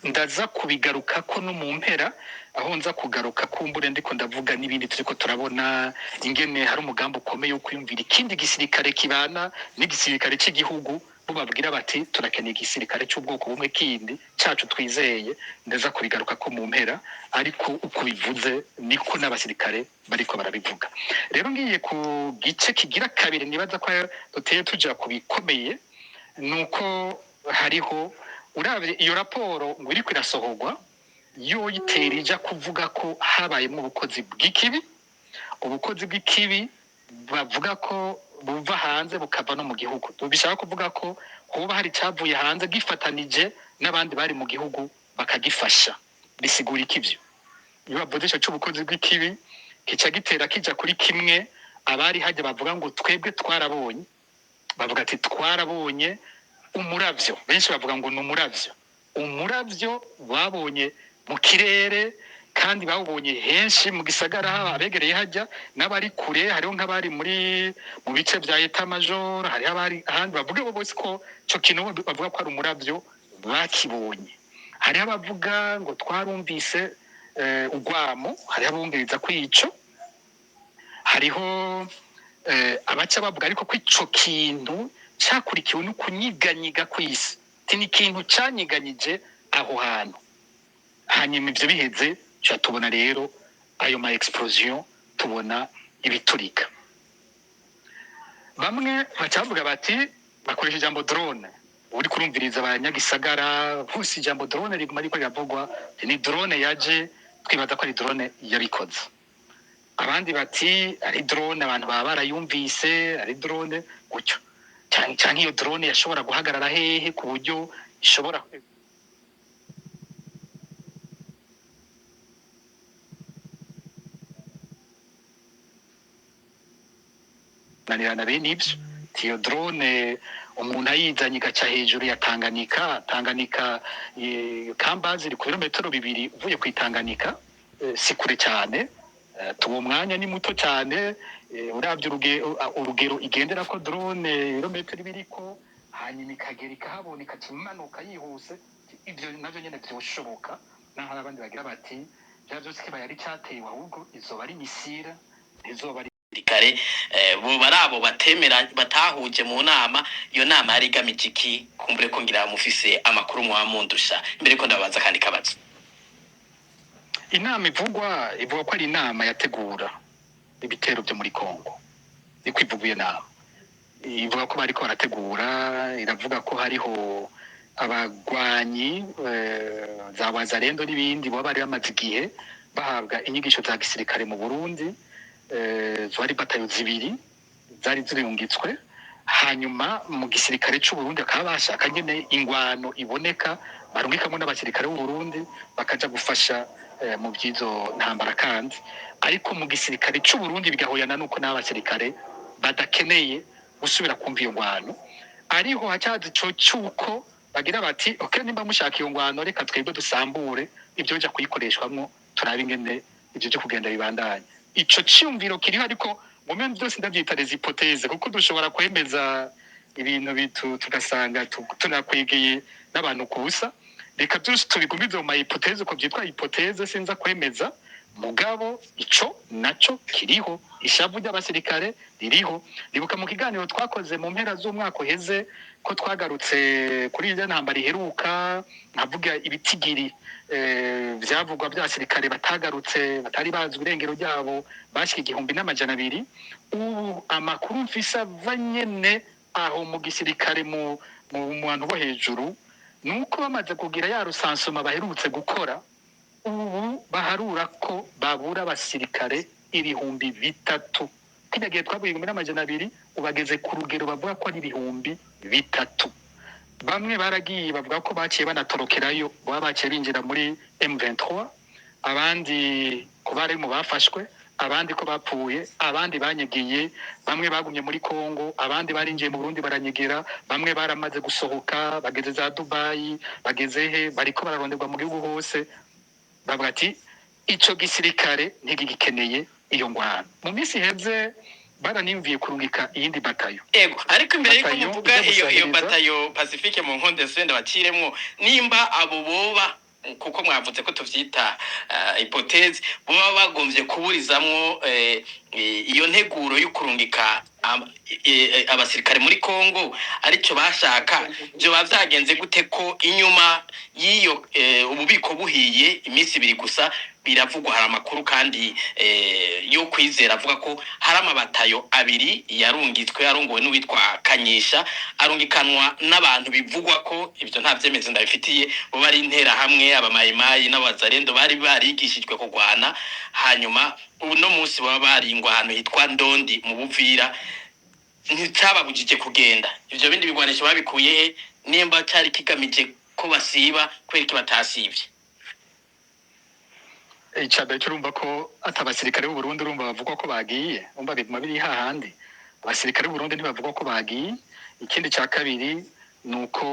Speaker 4: Ndaza kubigarukako no mu mpera, aho nza kugaruka kumbure ndiko ndavuga n'ibindi turiko turabona, ingene hari umugambi ukomeye wo kwiyumvira ikindi gisirikare kibana n'igisirikare c'igihugu. Bo babwira bati turakeneye igisirikare c'ubwoko bumwe kindi cacu twizeye. Ndaza kubigarukako mu mpera, ariko uko bivuze niko n'abasirikare bariko barabivuga. Rero ngiye ku gice kigira kabiri, nibaza ko duteye tuja ku bikomeye, nuko Hariho, uravye iyo raporo ngo iriko irasohorwa, yo itera ija kuvuga ko habayemwo ubukozi bw'ikibi, ubukozi bw'ikibi bavuga ko buva hanze bukava no mu gihugu. Bishaka kuvuga ko hoba hari icavuye hanze gifatanije n'abandi bari mu gihugu bakagifasha. Bisigura iki ivyo? Iyo bavuze ico c'ubukozi bw'ikibi, kica gitera kija kuri kimwe abari hajya bavuga ngo twebwe twarabonye. Bavuga ati twarabonye umuravyo. Benshi bavuga ngo ni umuravyo, umuravyo babonye mu kirere, kandi bawubonye henshi mu gisagara, haba abegereye hajya n'abari kure. Hariho nk'abari muri mu bice vya état-major, hariho abari ahandi, bavuga bo bose ko ico kintu bavuga ko ari umuravyo bakibonye. Hariho abavuga ngo twarumvise urwamo, hariho abumviriza ko ico, hariho abaca bavuga ariko ko ico kintu cakurikiwe no kunyiganyiga kw'isi. Ati ni ikintu canyiganyije aho hantu. Hanyuma ivyo biheze, tuca tubona rero ayo ma explosion, tubona ibiturika. Bamwe baca bavuga bati, bakoresha ijambo drone. Uri kurumviriza abanyagisagara bose, ijambo drone riguma riko riravugwa. Ni drone yaje, twibaza ko ari drone yabikoze. Abandi bati ari drone, abantu baba barayumvise ari drone gutyo. Canke iyo drone yashobora guhagarara hehe ku buryo ishobora nanirana bene ivyo? Iyo drone umuntu ayizanye igaca hejuru ya Tanganyika, Tanganyika Kambazi iri ku birometero 2 uvuye ku Tanganyika, si kure cyane. Tuba umwanya ni muto cyane. Uravye urugero igendera ko drone, ibirometero ibiriko, hanyuma ikagera ikahabona, ikaca imanuka yihuse, ivyo navyo nyene vyoshoboka. Naho hari abandi bagira bati vya vyose kibaye ari cyatewe, ahubwo izoba ari missile, ntizoba ari
Speaker 1: Kare bo bari abo batemera batahuje mu nama. Iyo nama yari igamije iki? Kumbure ko ngira mufise amakuru mwamundusha. Imbere ko ndabaza kandi kabazo.
Speaker 4: Inama ivugwa, ivuga ko ari inama yategura ibitero byo muri Kongo. Niko ivuga. Iyo nama ivuga ko bariko barategura, iravuga ko hariho abagwanyi za Wazalendo n'ibindi baba bari bamaze igihe bahabwa inyigisho za gisirikare mu Burundi. Zari batayo 2 zari zirungitswe. Hanyuma mu gisirikare c'u Burundi bakaba bashaka nyene ingwano iboneka, barungikamo n'abasirikare b'u Burundi bakaja gufasha mu by'izo ntambara. Kandi ariko mu gisirikare c'u Burundi bigahoyana nuko n'abasirikare badakeneye gusubira kumva iyo ngwano. Ariho hacaza ico c'uko bagira bati okay, nimba mushaka iyo ngwano, reka twebwe dusambure ibyo bija kuyikoreshwamwo, turabe ingene ivyo byo kugenda bibandanya. Ico ciyumviro kiriho, ariko mu bintu byose ndavyita les hypothèses, kuko dushobora kwemeza ibintu bitu tugasanga tunakwegeye n'abantu kubusa. Reka byose tubigumize mu ma hypothèse, uko byitwa hypothèse, sinza kwemeza. Mugabo ico naco kiriho, ishavu ry'abasirikare ririho. Ribuka mu kiganiro twakoze mu mpera z'umwaka uheze ko twagarutse kuri irya ntambara iheruka, nkavuga ibitigiri vyavugwa by'abasirikare batagarutse, batari bazwi irengero ryabo, bashika 1200. Ubu amakuru mfise ava nyene aho mu gisirikare, mu bantu bo hejuru, nuko bamaze kugira ya recensement baherutse gukora, ubu baharura ko babura abasirikare 3000. Kirya gihe twavuye 1200, ubageze ku rugero bavuga ko ari 3000. Bamwe baragiye, bavuga ko baciye banatorokerayo, baba baciye binjira muri M23, abandi ko bari mu bafashwe, abandi ko bapfuye, abandi banyegiye. Bamwe bagumye muri Kongo, abandi barinjiye mu Burundi baranyegera, bamwe baramaze gusohoka bageze za Dubai, bageze he, bariko bararonderwa mu gihugu hose. Bavuga ati ico gisirikare ntigikeneye iyo ngwano. Mu minsi iheze baranimviye kurungika iyindi batayo.
Speaker 1: Ego, ariko imbere yuko
Speaker 4: Batayo
Speaker 1: muvuga
Speaker 4: ijya
Speaker 1: iyo
Speaker 4: gusahiriza.
Speaker 1: batayo, Pacifique, mu nkonde senda baciremwo, nimba abo boba, kuko mwavuze ko tuvyita hypothèse, boba bagomvye kuburizamwo iyo nteguro yo kurungika abasirikare muri Kongo, arico bashaka, vyoba vyagenze gute ko inyuma y'iyo ububiko buhiye iminsi 2 gusa Biravugwa, hari amakuru kandi yo kwizera avuga ko hari amabatayo abiri yarungitswe yarongowe n'uwitwa Kanyisha, arungikanwa n'abantu bivugwa ko, ibyo nta vyemezo ndabifitiye, bo bari interahamwe, abamayimayi n'abazarendo bari barigishijwe kurwana. Hanyuma uno munsi baba baringwa ahantu hitwa Ndondi mu Buvira. Nticababujije kugenda. Ivyo bindi bigwanisho babikuye he? Nimba cari kigamije ko basiba, kubera iki batasivye?
Speaker 4: Icya mbere cyo, urumva ko ati abasirikare b'u Burundi, urumva bavuga ko bagiye, urumva biguma biri hahandi, abasirikare b'u Burundi ntibavuga ko bagiye. Ikindi cya kabiri ni uko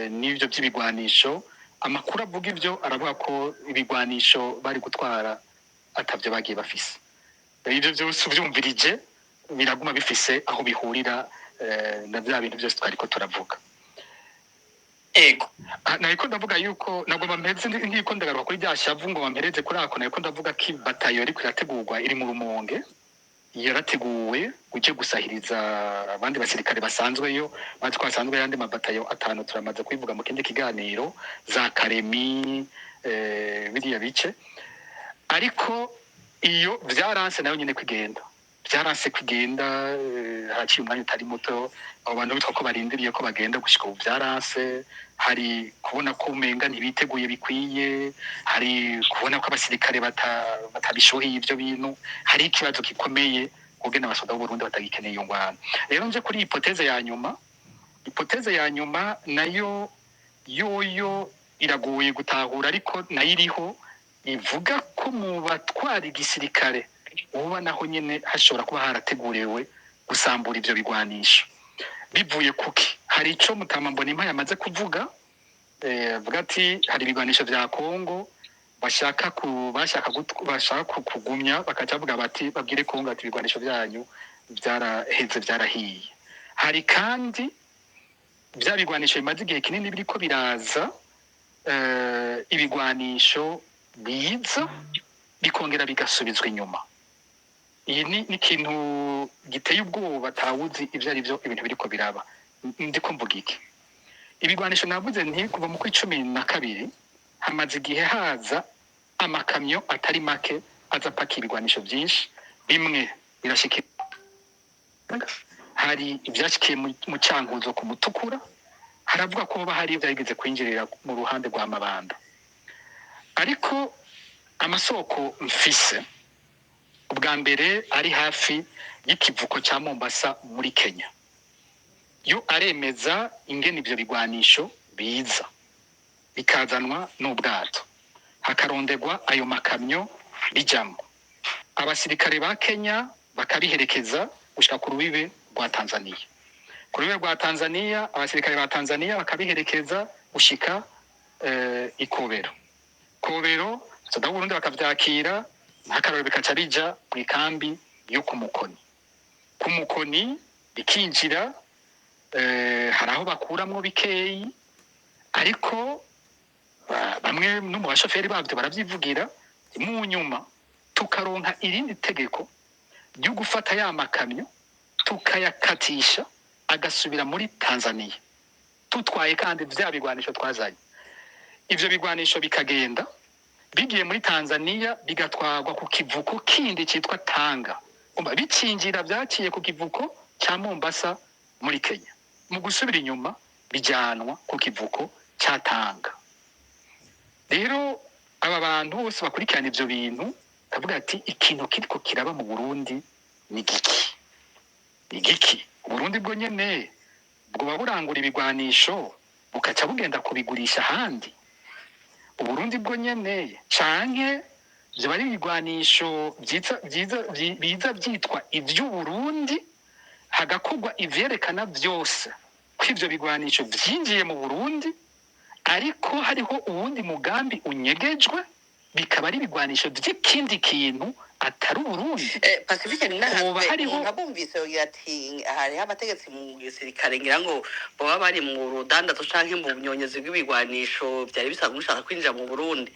Speaker 4: n'ibyo by'ibigwanisho, amakuru avuga ibyo, aravuga ko ibigwanisho bari gutwara atabyo bagiye bafise. Ibyo byose ubyumvirije biraguma bifise aho bihurira na bya bintu byose twariko turavuga. Ah, nariko ndavuga yuko nagomba mpeze nkiko ndagaruka kuri rya shavu ngo bampereze kuri ako. Nariko ndavuga ko batayo ariko irategurwa, iri mu Rumonge, yarateguwe uje gusahiriza abandi basirikare basanzweyo. Bazi ko hasanzwe yandi mabatayo atanu, turamaze kubivuga mu kindi kiganiro, za Karemi, biriya bice. Ariko iyo vyaranse nayo nyene kugenda, vyaranse kugenda. Haciye umwanya utari muto abo bantu bitwa ko barindiriye ko bagenda, gushika ubu vyaranse. Hari kubona ko umenga ntibiteguye bikwiye, hari kubona ko abasirikare batabishoheye ivyo bintu, hari ikibazo gikomeye kugena abasoda b'Uburundi batagikeneye iyo ngwano. Rero nje kuri hypothèse ya nyuma. Hypothèse ya nyuma nayo yoyo iragoye gutahura, ariko nayo iriho, ivuga ko mu batwara igisirikare uba naho nyene hashobora kuba harateguriwe gusambura ivyo bigwanisho. Bivuye kuki? Hari ico Mutama Mbonimpa yamaze kuvuga, avuga ati hari ibigwanisho vya Kongo bashaka ku bashaka bashaka kugumya, bakaca bavuga bati babwire Kongo ati ibigwanisho vyanyu vyaraheze, vyarahiye. Hari kandi vya bigwanisho bimaze igihe kinini biriko biraza, ibigwanisho biza bikongera bigasubizwa inyuma. Iyi ni ikintu giteye ubwoba, atawuzi ivyo ari vyo ibintu biriko biraba. Ndiko mvuga iki? Ibigwanisho navuze nti kuva mu kwa 12 hamaze igihe haza amakamyo atari make aza apakira ibigwanisho vyinshi. Bimwe birashikira, hari ivyashikiye mu Cankuzo ku Mutukura, haravuga ko hoba hari ivyarigeze kwinjirira mu ruhande rwa Mabanda. Ariko amasoko mfise, ubwa mbere ari hafi y'ikivuko ca Mombasa muri Kenya, yo aremeza ingene ivyo bigwanisho biza bikazanwa n'ubwato, hakaronderwa ayo makamyo bijamwo, abasirikare ba Kenya bakabiherekeza gushika ku rubibe rwa Tanzania. Ku rubibe rwa Tanzania, abasirikare ba Tanzania bakabiherekeza gushika Ikobero. Kobero, soda Burundi bakavyakira, nk'akarorero, bikaca bija mu ikambi yo ku Mukoni. Ku Mukoni bikinjira, hari aho bakuramwo bikeyi, ariko bamwe no mu bashoferi babyo baravyivugira. Mu nyuma tukaronka irindi tegeko ryo gufata ya makamyo tukayakatisha agasubira muri Tanzania, tutwaye kandi vya bigwanisho twazanye. Ivyo bigwanisho bikagenda, bigiye muri Tanzania bigatwarwa ku kivuko kindi citwa Tanga. Umva, bicinjira vyaciye ku kivuko ca Mombasa muri Kenya, mu gusubira inyuma bijanwa ku kivuko ca Tanga. Rero aba bantu bose bakurikirana ivyo bintu kavuga ati ikintu kiriko kiraba mu Burundi ni giki? Ni giki? Uburundi bwo nyene bwoba burangura ibigwanisho bukaca bugenda kubigurisha ahandi? Uburundi bwo nyene, canke vyoba ari ibigwanisho vyiza vyiza biza vyitwa ivy'Uburundi, hagakorwa ivyerekana vyose ko ivyo bigwanisho vyinjiye mu Burundi, ariko hariho uwundi mugambi unyegejwe, bikaba ari ibigwanisho vy'ikindi kintu atari Uburundi?
Speaker 2: Pacifique
Speaker 4: Hoba
Speaker 2: ninahazwe
Speaker 4: hariho
Speaker 2: umuntu abumvise yogira ati hariho abategetsi mu gisirikare ngira ngo baba bari mu rudandazo canke mu bunyonyezi bw'ibigwanisho vyari bisanzwe bishaka kwinjira mu Burundi.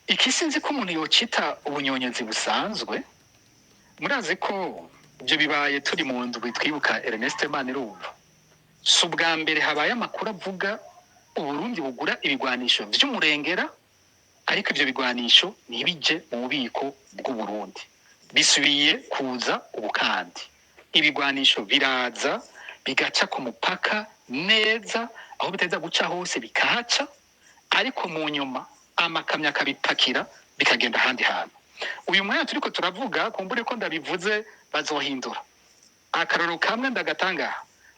Speaker 4: Iki sinzi ko umuntu yocita ubunyonyezi busanzwe. Murazi ko ibyo bibaye turi mu ndwi twibuka Ernest Manirumva. Si ubwa mbere habaye amakuru avuga Uburundi bugura ibigwanisho vy'umurengera. Ariko ivyo bigwanisho ntibije mu bubiko bw'Uburundi. Bisubiye kuza ubu kandi ibigwanisho biraza bigaca ku mupaka neza, aho biteza guca hose bikahaca, ariko mu nyuma amakamyo akabipakira bikagenda ahandi hantu. Uyu mwanya turiko turavuga, kumbure ko ndabivuze bazohindura. Akarorero kamwe ndagatanga: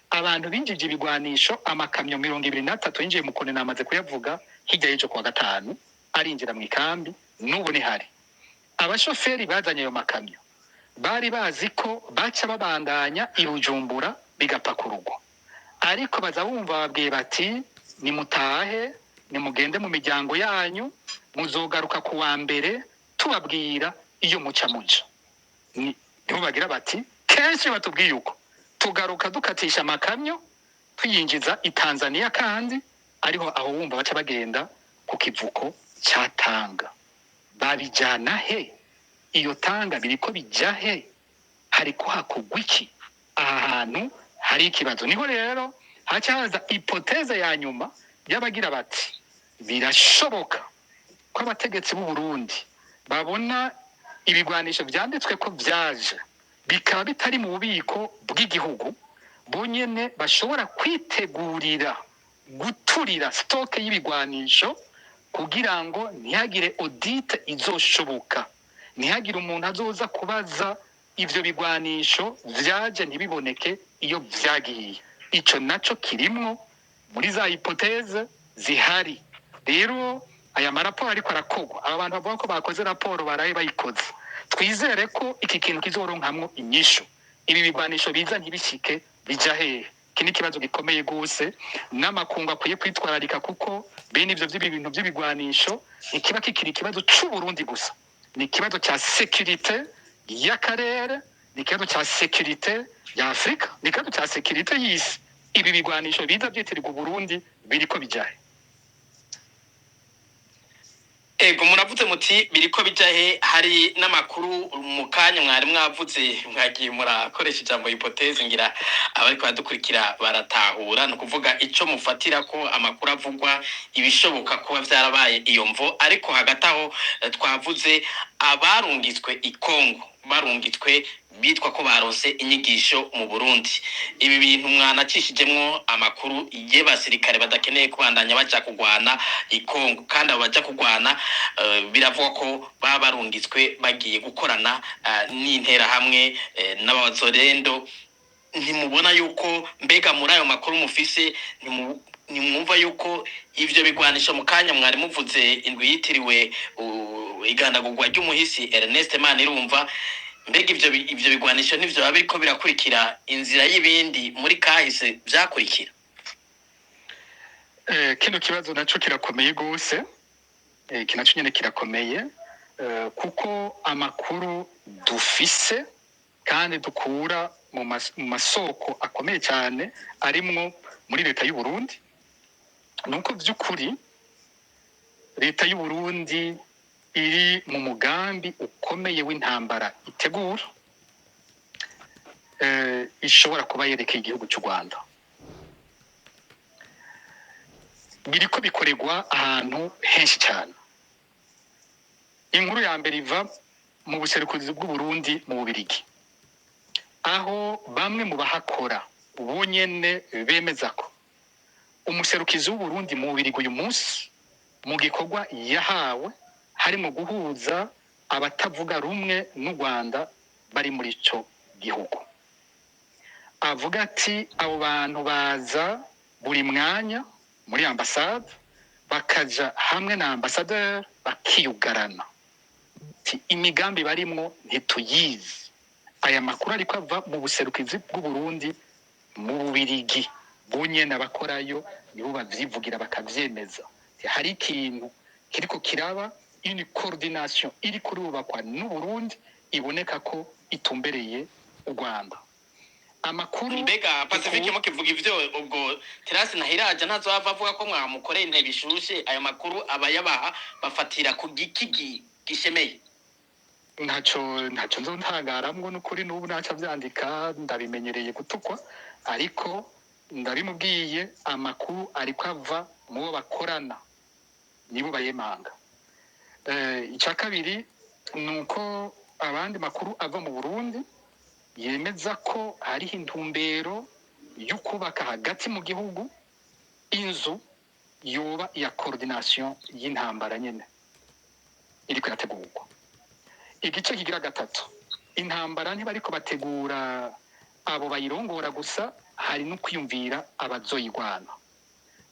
Speaker 4: abantu binjije ibigwanisho, amakamyo 23 yinjiye mu Kone, namaze kuyavuga hirya y'ejo kuwa gatanu, arinjira mu ikambi. N'ubu nihari abashoferi bazanye ayo makamyo bari bazi ko baca babandanya i Bujumbura bigapakururwa, ariko baza bumva babwiye bati: "Nimutahe, nimugende mu miryango yanyu, muzogaruka ku wa mbere tubabwira iyo muca muja." Niho bagira bati: "Kenshi batubwiye uko, tugaruka dukatisha amakamyo tuyinjiza i Tanzania." Kandi ariho aho wumva baca bagenda ku kivuko ca Tanga. Babijana he? Iyo Tanga biriko bija he? Hariko hakorwa iki? Aha hantu hari ikibazo. Niho rero haca haza hypothèse ya nyuma y'abagira bati: birashoboka ko abategetsi b'u Burundi babona ibigwanisho vyanditswe ko vyaje bikaba bitari mu bubiko bw'igihugu, bonyene bashobora kwitegurira guturira stock y'ibigwanisho kugira ngo ntihagire audit izoshoboka, ntihagire umuntu azoza kubaza ivyo bigwanisho vyaje ntibiboneke iyo vyagiye. Ico naco kirimwo muri za hypothèses zihari. Rero aya maraporo ariko arakorwa, aba bantu bavuga ko bakoze raporo baraye bayikoze, twizere ko iki kintu kizoronkamwo inyishu. Ibi bigwanisho biza ntibishike, bija hehe? Iki ni ikibazo gikomeye gose n'amakungu akwiye kwitwararika, kuko bene ivyo vy'ibi bintu vy'ibigwanisho ntikiba kikiri ikibazo c'Uburundi gusa, ni ikibazo ca sécurité y'akarere, ni ikibazo ca sécurité ya Afurika, ni ikibazo ca sécurité y'isi. Ibi bigwanisho biza vyitirirwa Uburundi biriko bijahe?
Speaker 1: Ego, muravuze muti biriko bija he? Hari n'amakuru mu kanya mwari mwavuze, mwagiye murakoresha ijambo hypothèse, ngira abariko baradukurikira baratahura. Ni ukuvuga ico mufatira ko amakuru avugwa, ibishoboka kuba vyarabaye iyo mvo. Ariko hagati aho twavuze abarungitswe i Kongo, barungitswe bitwa ko baronse inyigisho mu Burundi. Ibi bintu mwanacishijemwo amakuru y'abasirikare badakeneye kubandanya baja kugwana i Kongo, kandi abo baja kugwana biravugwa ko baba barungitswe bagiye gukorana n'interahamwe n'abazorendo. Ntimubona yuko, mbega muri ayo makuru mufise, ntimwumva yuko ivyo bigwanisho, mu kanya mwari muvuze indwi yitiriwe igandagurwa ry'umuhisi Ernest Manirumva, mbega ivyo bigwanisho nivyo biba biriko birakurikira inzira y'ibindi muri kahise vyakurikira?
Speaker 4: Kino kibazo naco kirakomeye gose. Iki naco nyene kirakomeye, kuko amakuru dufise kandi dukura mu masoko akomeye cyane arimwo muri leta y'u Burundi, nuko vy'ukuri leta y'u Burundi iri mu mugambi ukomeye w'intambara itegura, ishobora kuba yerekeye igihugu cy'u Rwanda. Biriko bikorerwa ahantu henshi cyane. Inkuru ya mbere iva mu buserukuzi bw'u Burundi mu Bubirigi, aho bamwe mu bahakora bonyene bemeza ko umuserukizi w'Uburundi mu Bubirigi uyu munsi mu gikorwa yahawe harimo guhuza abatavuga rumwe n'u Rwanda bari muri ico gihugu. Avuga ati: abo bantu baza buri mwanya muri ambasade, bakaja hamwe na ambasaderi bakiyugarana. Ati: imigambi barimwo ntituyizi. Aya makuru ariko ava mu buserukizi bw'Uburundi mu Bubirigi, bonyene abakorayo nibo bavyivugira bakavyemeza. Ati: hari ikintu kiriko kiraba, une coordination iri kurubakwa n'Uburundi iboneka ko itumbereye u Rwanda. Amakuru
Speaker 1: Mbega Pacifique, mukivuga ivyo, ubwo Terasi Ntahiraja ntazohava avuga ko mwamukoreye intebe ishushe? Ayo makuru abayabaha bafatira ku giki gishemeye?
Speaker 4: Ntaco nzontangaramwo n'ukuri. N'ubu ntaco avyandika, ndabimenyereye gutukwa, ariko ndabimubwiye, amakuru ariko ava mu bo bakorana, nibo bayemanga. Icya kabiri ni uko abandi makuru ava mu Burundi yemeza ko hariho intumbero yo kubaka hagati mu gihugu inzu yoba iya coordination y'intambara nyene iriko irategurwa. Igice kigira gatatu, intambara ntibariko bategura abo bayirongora gusa, hari no kwiyumvira abazoyigwana.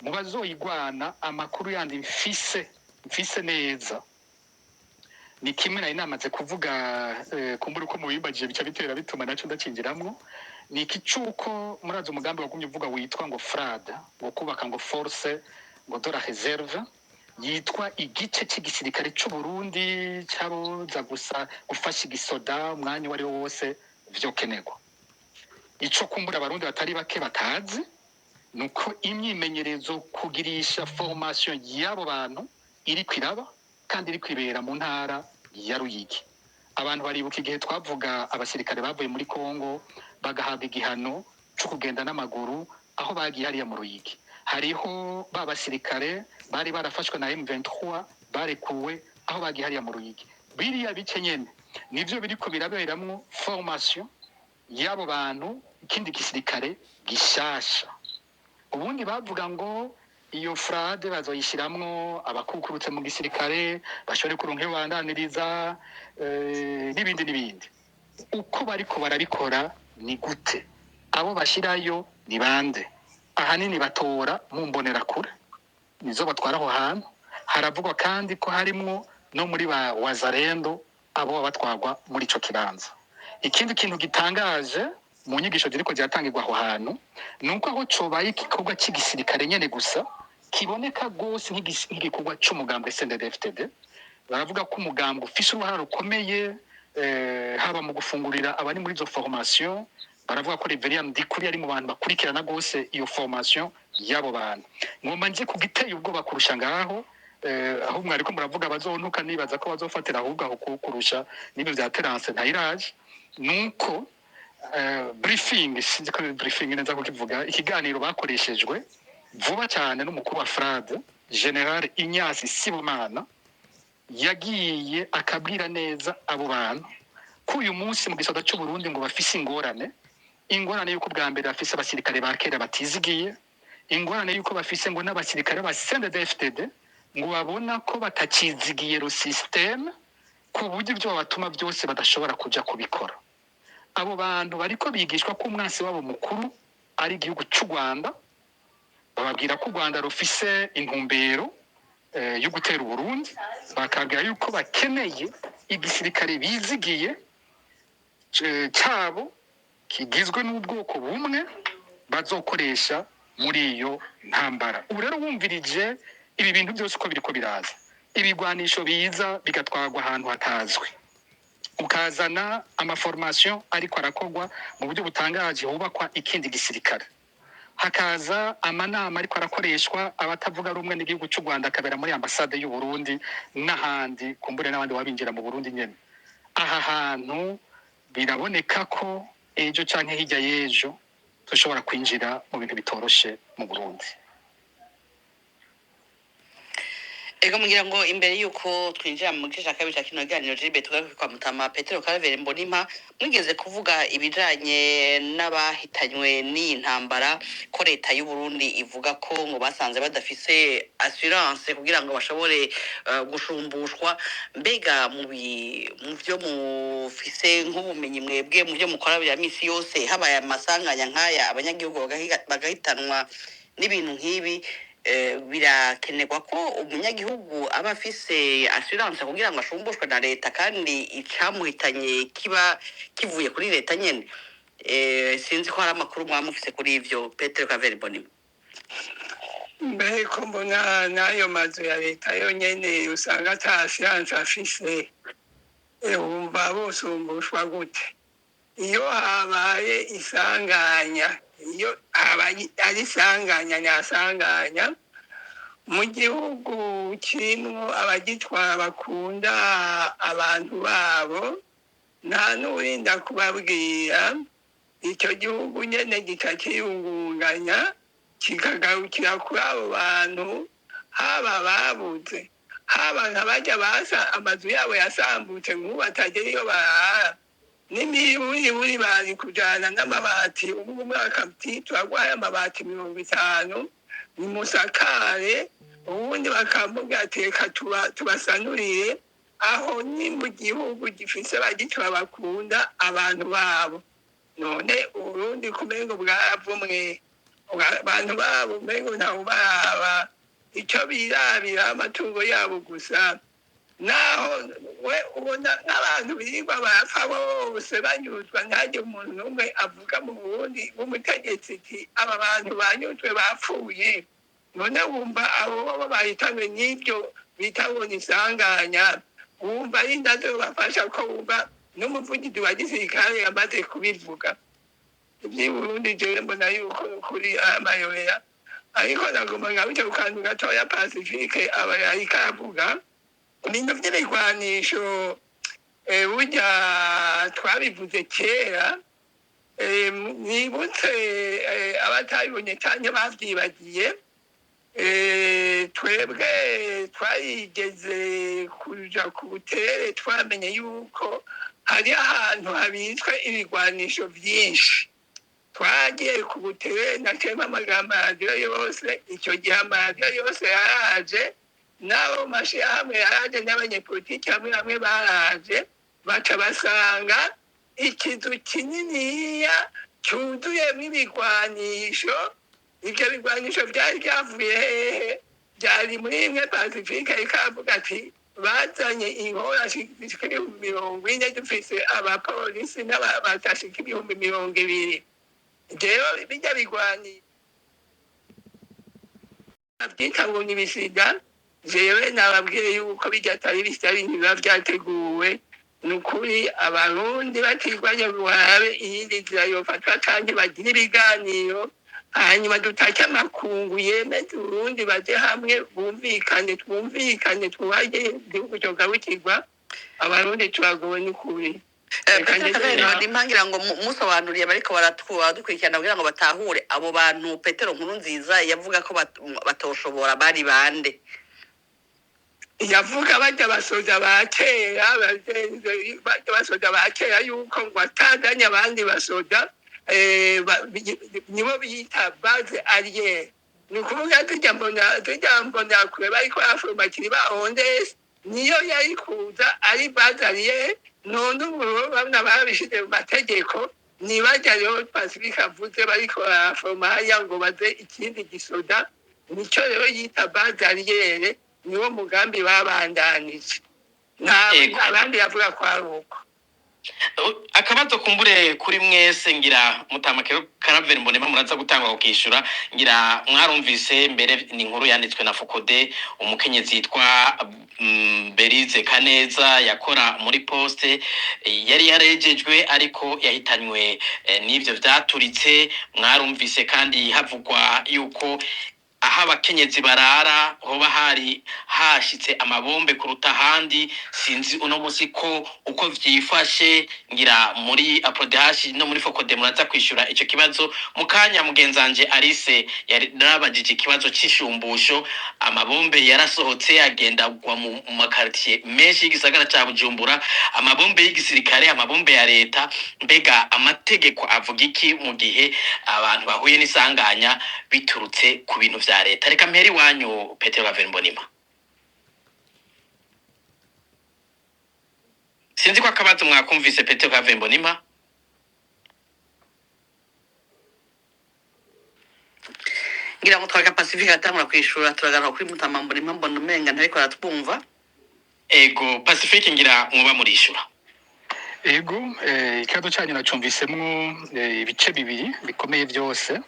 Speaker 4: Mu bazoyigwana, amakuru yandi mfise neza ni kimwe nari namaze kuvuga, kumbura uko mubimbajije bica bitera bituma naco ndacinjiramwo, ni iki cuko murazi umugambi wagumye uvuga witwa ngo FRAD, ngo kubaka ngo force ngo de la réserve, yitwa igice cy'igisirikare c'u Burundi caboza gusa gufasha igisoda umwanya uwo ari wo wose vyokenerwa. Ico kumbura Abarundi batari bake batazi nuko imyimenyerezo kugirisha formation y'abo bantu iriko iraba kandi iri kwibera mu ntara ya Ruyigi. Abantu baribuka igihe twavuga abasirikare bavuye muri Kongo bagahabwa igihano cyo kugenda n'amaguru aho bagiye hariya mu Ruyigi. Hariho ba basirikare bari barafashwe na M23 barekuwe aho bagiye hariya mu Ruyigi. Biriya bice nyene nivyo biriko biraberamwo formation y'abo bantu, ikindi gisirikare gishasha. Ubundi bavuga ngo iyo FRAD bazoyishiramwo abakukurutse mu gisirikare bashobore kuronka iyo bandaniriza, n'ibindi n'ibindi. Uko bariko barabikora ni gute? Abo bashirayo ni bande? Ahanini batora mu mbonerakure nizo batwara aho hantu. Haravugwa kandi ko harimwo no muri ba Wazalendo abo baba batwarwa muri ico kibanza. Ikindi kintu gitangaje mu nyigisho ziriko ziratangirwa aho hantu ni uko aho cobaye igikorwa c'igisirikare nyene gusa kiboneka rwose nk'igikorwa c'umugambwe CNDD-FDD. Baravuga ko umugambwe ufise uruhara rukomeye, haba mu gufungurira abari muri izo formation. Baravuga ko Reverien Ndikuri ari mu bantu bakurikirana rwose iyo formation y'abo bantu. Ngomba nje ku giteye ubwoba kurusha ngaho, aho mwariko muravuga bazontuka, nibaza ko bazofatira ahubwo aho kurusha n'ibyo vya Terence Ntayiraje, nuko briefing, sinzi ko briefing neza kukivuga, ikiganiro bakoreshejwe vuba cyane n'umukuru wa FRAD, General Ignace Sibomana, yagiye akabwira neza abo bantu ko uyu munsi mu gisoda cy'u Burundi ngo bafise ingorane, ingorane y'uko bwa mbere bafise abasirikare ba kera batizigiye, ingorane y'uko bafise ngo n'abasirikare ba CNDD-FDD ngo babona ko batacizigiye le système, ku buryo ibyo babatuma byose badashobora kuja kubikora. Abo bantu bariko bigishwa ko umwansi wabo mukuru ari igihugu cy'u Rwanda. Bababwira ko u Rwanda rufise intumbero yo gutera Uburundi, bakabwira yuko bakeneye igisirikare bizigiye cyabo kigizwe n'ubwoko bumwe bazokoresha muri iyo ntambara. Ubu rero wumvirije ibi bintu byose uko biriko biraza, ibigwanisho biza bigatwarwa ahantu hatazwi, ukazana amaformation ariko arakorwa mu buryo butangaje hubakwa ikindi gisirikare, hakaza amanama ariko arakoreshwa abatavuga rumwe n'igihugu cy'u Rwanda akabera muri ambasade y'u Burundi n'ahandi, kumbure n'abandi babinjira mu Burundi nyene. Aha hantu biraboneka ko ejo canke hirya y'ejo dushobora kwinjira mu bintu bitoroshe mu Burundi.
Speaker 2: Ego, mugira ngo imbere yuko twinjira mu gice cya kabiri cya kino kiganiro, Gilbert, tugaruke kwa Mutama Petero Karavere Mbonimpa. Mwigeze kuvuga ibijanye n'abahitanywe n'iyi ntambara, ko leta y'u Burundi ivuga ko ngo basanze badafise assurance kugira ngo bashobore gushumbushwa. Mbega mu byo mufise nk'ubumenyi mwebwe mu byo mukora bya misi yose, habaye amasanganya nk'aya, abanyagihugu bagahitanwa n'ibintu nk'ibi, birakenerwa ko umunyagihugu aba afise assurance kugira ngo ashumbushwe na leta, kandi icamuhitanye kiba kivuye kuri leta nyene? Sinzi ko hari amakuru mwaba mufise kuri ivyo, Petero Kaveri Mbonimpa.
Speaker 3: Mbere ko mbona n'ayo mazu ya leta yonyene usanga ata assurance afise, wumva bosumbushwa gute? Iyo habaye isanganya, iyo habaye ari isanganya nyasanganya mu gihugu kirimwo abagitwara bakunda abantu babo, nta n'urinda kubabwira, icyo gihugu nyene gica kiyungunganya kikagarukira kuri abo bantu, haba babuze Haba nka barya basa amazu yabo yasambutse, nk'ubu batagira iyo barara, n'imiburiburi bari kujana n'amabati. Ubu umwaka ati turagwaye amabati 50, nimusakare. Ubundi bakamubwira ati reka tubasanurire. Aho ni mu gihugu gifise bagitura bakunda abantu babo. None Uburundi kumengo bwaravumwe, abantu babo umengo ntawubaraba, icyo birabira amatungo yabo gusa. Naho we ubona nk'abantu birirwa barapfa bose banyuzwa, ntihagire umuntu n'umwe avuga mu Burundi w'umutegetsi ati aba bantu banyuzwe bapfuye. None wumva abo baba bahitanywe n'ibyo bita ngo ni isanganya, wumva ari nazo bafasha, ko wumva n'umuvugizi wa gisirikare yamaze kubivuga? Iby'i Burundi jewe mbona yuko kuri amayobera. Ariko nagomba ngaruke ku kantu gatoya Pacifique aba yariko aravuga, ibintu vy'ibigwanisho. Burya twabivuze kera, nibutse abatabibonye canke bavyibagiye. Twebwe twarigeze kuja ku Butere, twamenye yuko hari ahantu habitswe ibigwanisho vyinshi. Twagiye ku Butere, nacemo amagambo amaradiyo yose. Icyo gihe amaradiyo yose yaraje, n'abo mashirahamwe yaraje, n'abanyepolitiki hamwe hamwe baraje, baca basanga ikizu kininiya cyuzuyemo ibigwanisho. Ibyo bigwanisho byari byavuye hehe? Byari muri imwe Pacifique ikavuga ati bazanye inkora zishika 40,000, dufise abapolisi n'abatashika 20,000. Rero bijya bigwani byita ngo ni ibisiga, jewe nababwiye yuko bijya atari ibisiga, ibintu biba byateguwe. Ni ukuri Abarundi batirwanya, barabe iyindi nzira yofatwa canke bagire ibiganiro, hanyuma dutake amakungu yemeze Uburundi, baje hamwe bumvikane, twumvikane, twubake igihugu cyogarukirwa. Abarundi turagowe n'ukuri. Reka
Speaker 2: Petero
Speaker 3: ngeze
Speaker 2: Karaveri
Speaker 3: ngaho.
Speaker 2: Nimpangira ngo musobanuriye bariko baradukurikirana kugira ngo batahure abo bantu Petero Nkurunziza yavuga ko batoshobora bari bande?
Speaker 3: Yavuga bajya basoza ba kera, bajya basoza ba kera, yuko ngo atazanye abandi basoda, nibo bita base arrière. Ni ukuvuga tujya mbona kure bariko barafoma kiri ba ondesi, niyo yari kuza ari base arrière. None ubu bamwe babishize mu mategeko, ntibajya rero Pacifique avuze bariko barafoma hariya ngo baze ikindi gisoda, nicyo rero yita base arrière. Niwo mugambi babandanije, nta abandi yavuga ko ari uko.
Speaker 1: Akabazo kumbure kuri mwese, ngira mutama Karaveri Mbonema muraza gutangwa kukishura. Ngira mwarumvise mbere ni inkuru yanditswe na Fokode, umukenyezi yitwa Berize Kaneza yakora muri poste, yari yarejejwe ariko yahitanywe n'ivyo vyaturitse. Mwarumvise kandi havugwa yuko aho abakenyezi barara hoba hari hashitse amabombe kuruta ahandi. Sinzi uno musi ko uko vyifashe, ngira muri aprodehashi no muri Fokode muraza kwishura ico kibazo mu kanya. Mugenzanje Alice yari narabajije ikibazo c'ishumbusho. Amabombe yarasohotse agenda agwa mu makartier menshi y'igisagara ca Bujumbura, amabombe y'igisirikare, amabombe ya leta. Mbega amategeko avuga iki mu gihe abantu bahuye n'isanganya biturutse ku bintu vya leta? Reka mpere iwanyu, Petero Baveri Mbonima. Sinzi ko akabazo mwakumvise, Petero Baveri Mbonima.
Speaker 2: Ngira ngo twaga Pacifique atangura kwishura, turagaruka kuri mutama Mbonima, mbona umenga ntariko aratwumva.
Speaker 1: Ego, Pacifique, ngira mwoba murishura.
Speaker 4: Ego, ikibazo cyanyu nacumvisemwo ibice bibiri bikomeye byose.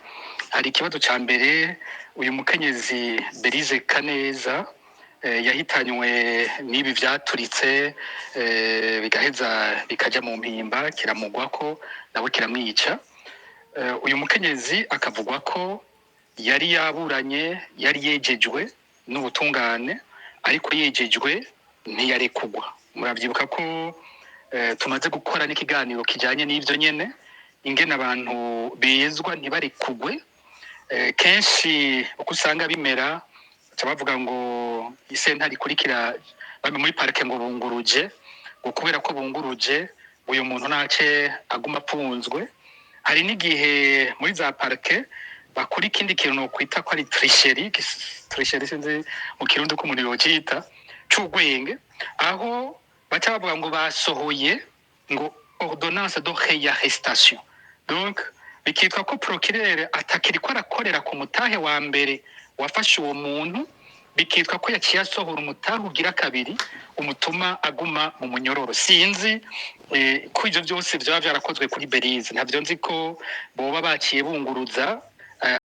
Speaker 4: Hari ikibazo ca mbere, uyu mukenyezi Berize Kaneza yahitanywe n'ibi vyaturitse, bigaheza bikaja mu mpimba, kiramugwako nawe kiramwica. Uyu mukenyezi akavugwa ko yari yaburanye, yari yejejwe n'ubutungane, ariko yejejwe ntiyarekugwa. Murabyibuka ko tumaze gukora n'ikiganiro kijanye n'ivyo nyene, ingene abantu bezwa ntibarekugwe. Kenshi uko usanga bimera, Baca bavuga ngo isentare ikurikira bame muri parquet ngo bunguruje, ngo kubera ko bunguruje uyu muntu nace aguma apfunzwe. Hari n'igihe muri za parquet bakora ikindi kintu nokwita ko ari tricherie. Tricherie sinzi mu Kirundi ko umuntu yocita, c'ugwenge, aho baca bavuga ngo basohoye ngo ordonnance de réarrestation. Donc bikitwa ko procureur atakiriko arakorera ku mutahe wa mbere wafashe uwo muntu, bikitwa ko yaciye asohora umutahe ugira kabiri umutuma aguma mu munyororo. Sinzi ko ivyo vyose vyoba vyarakozwe kuri Berize, ntavyo nzi ko boba baciye bunguruza.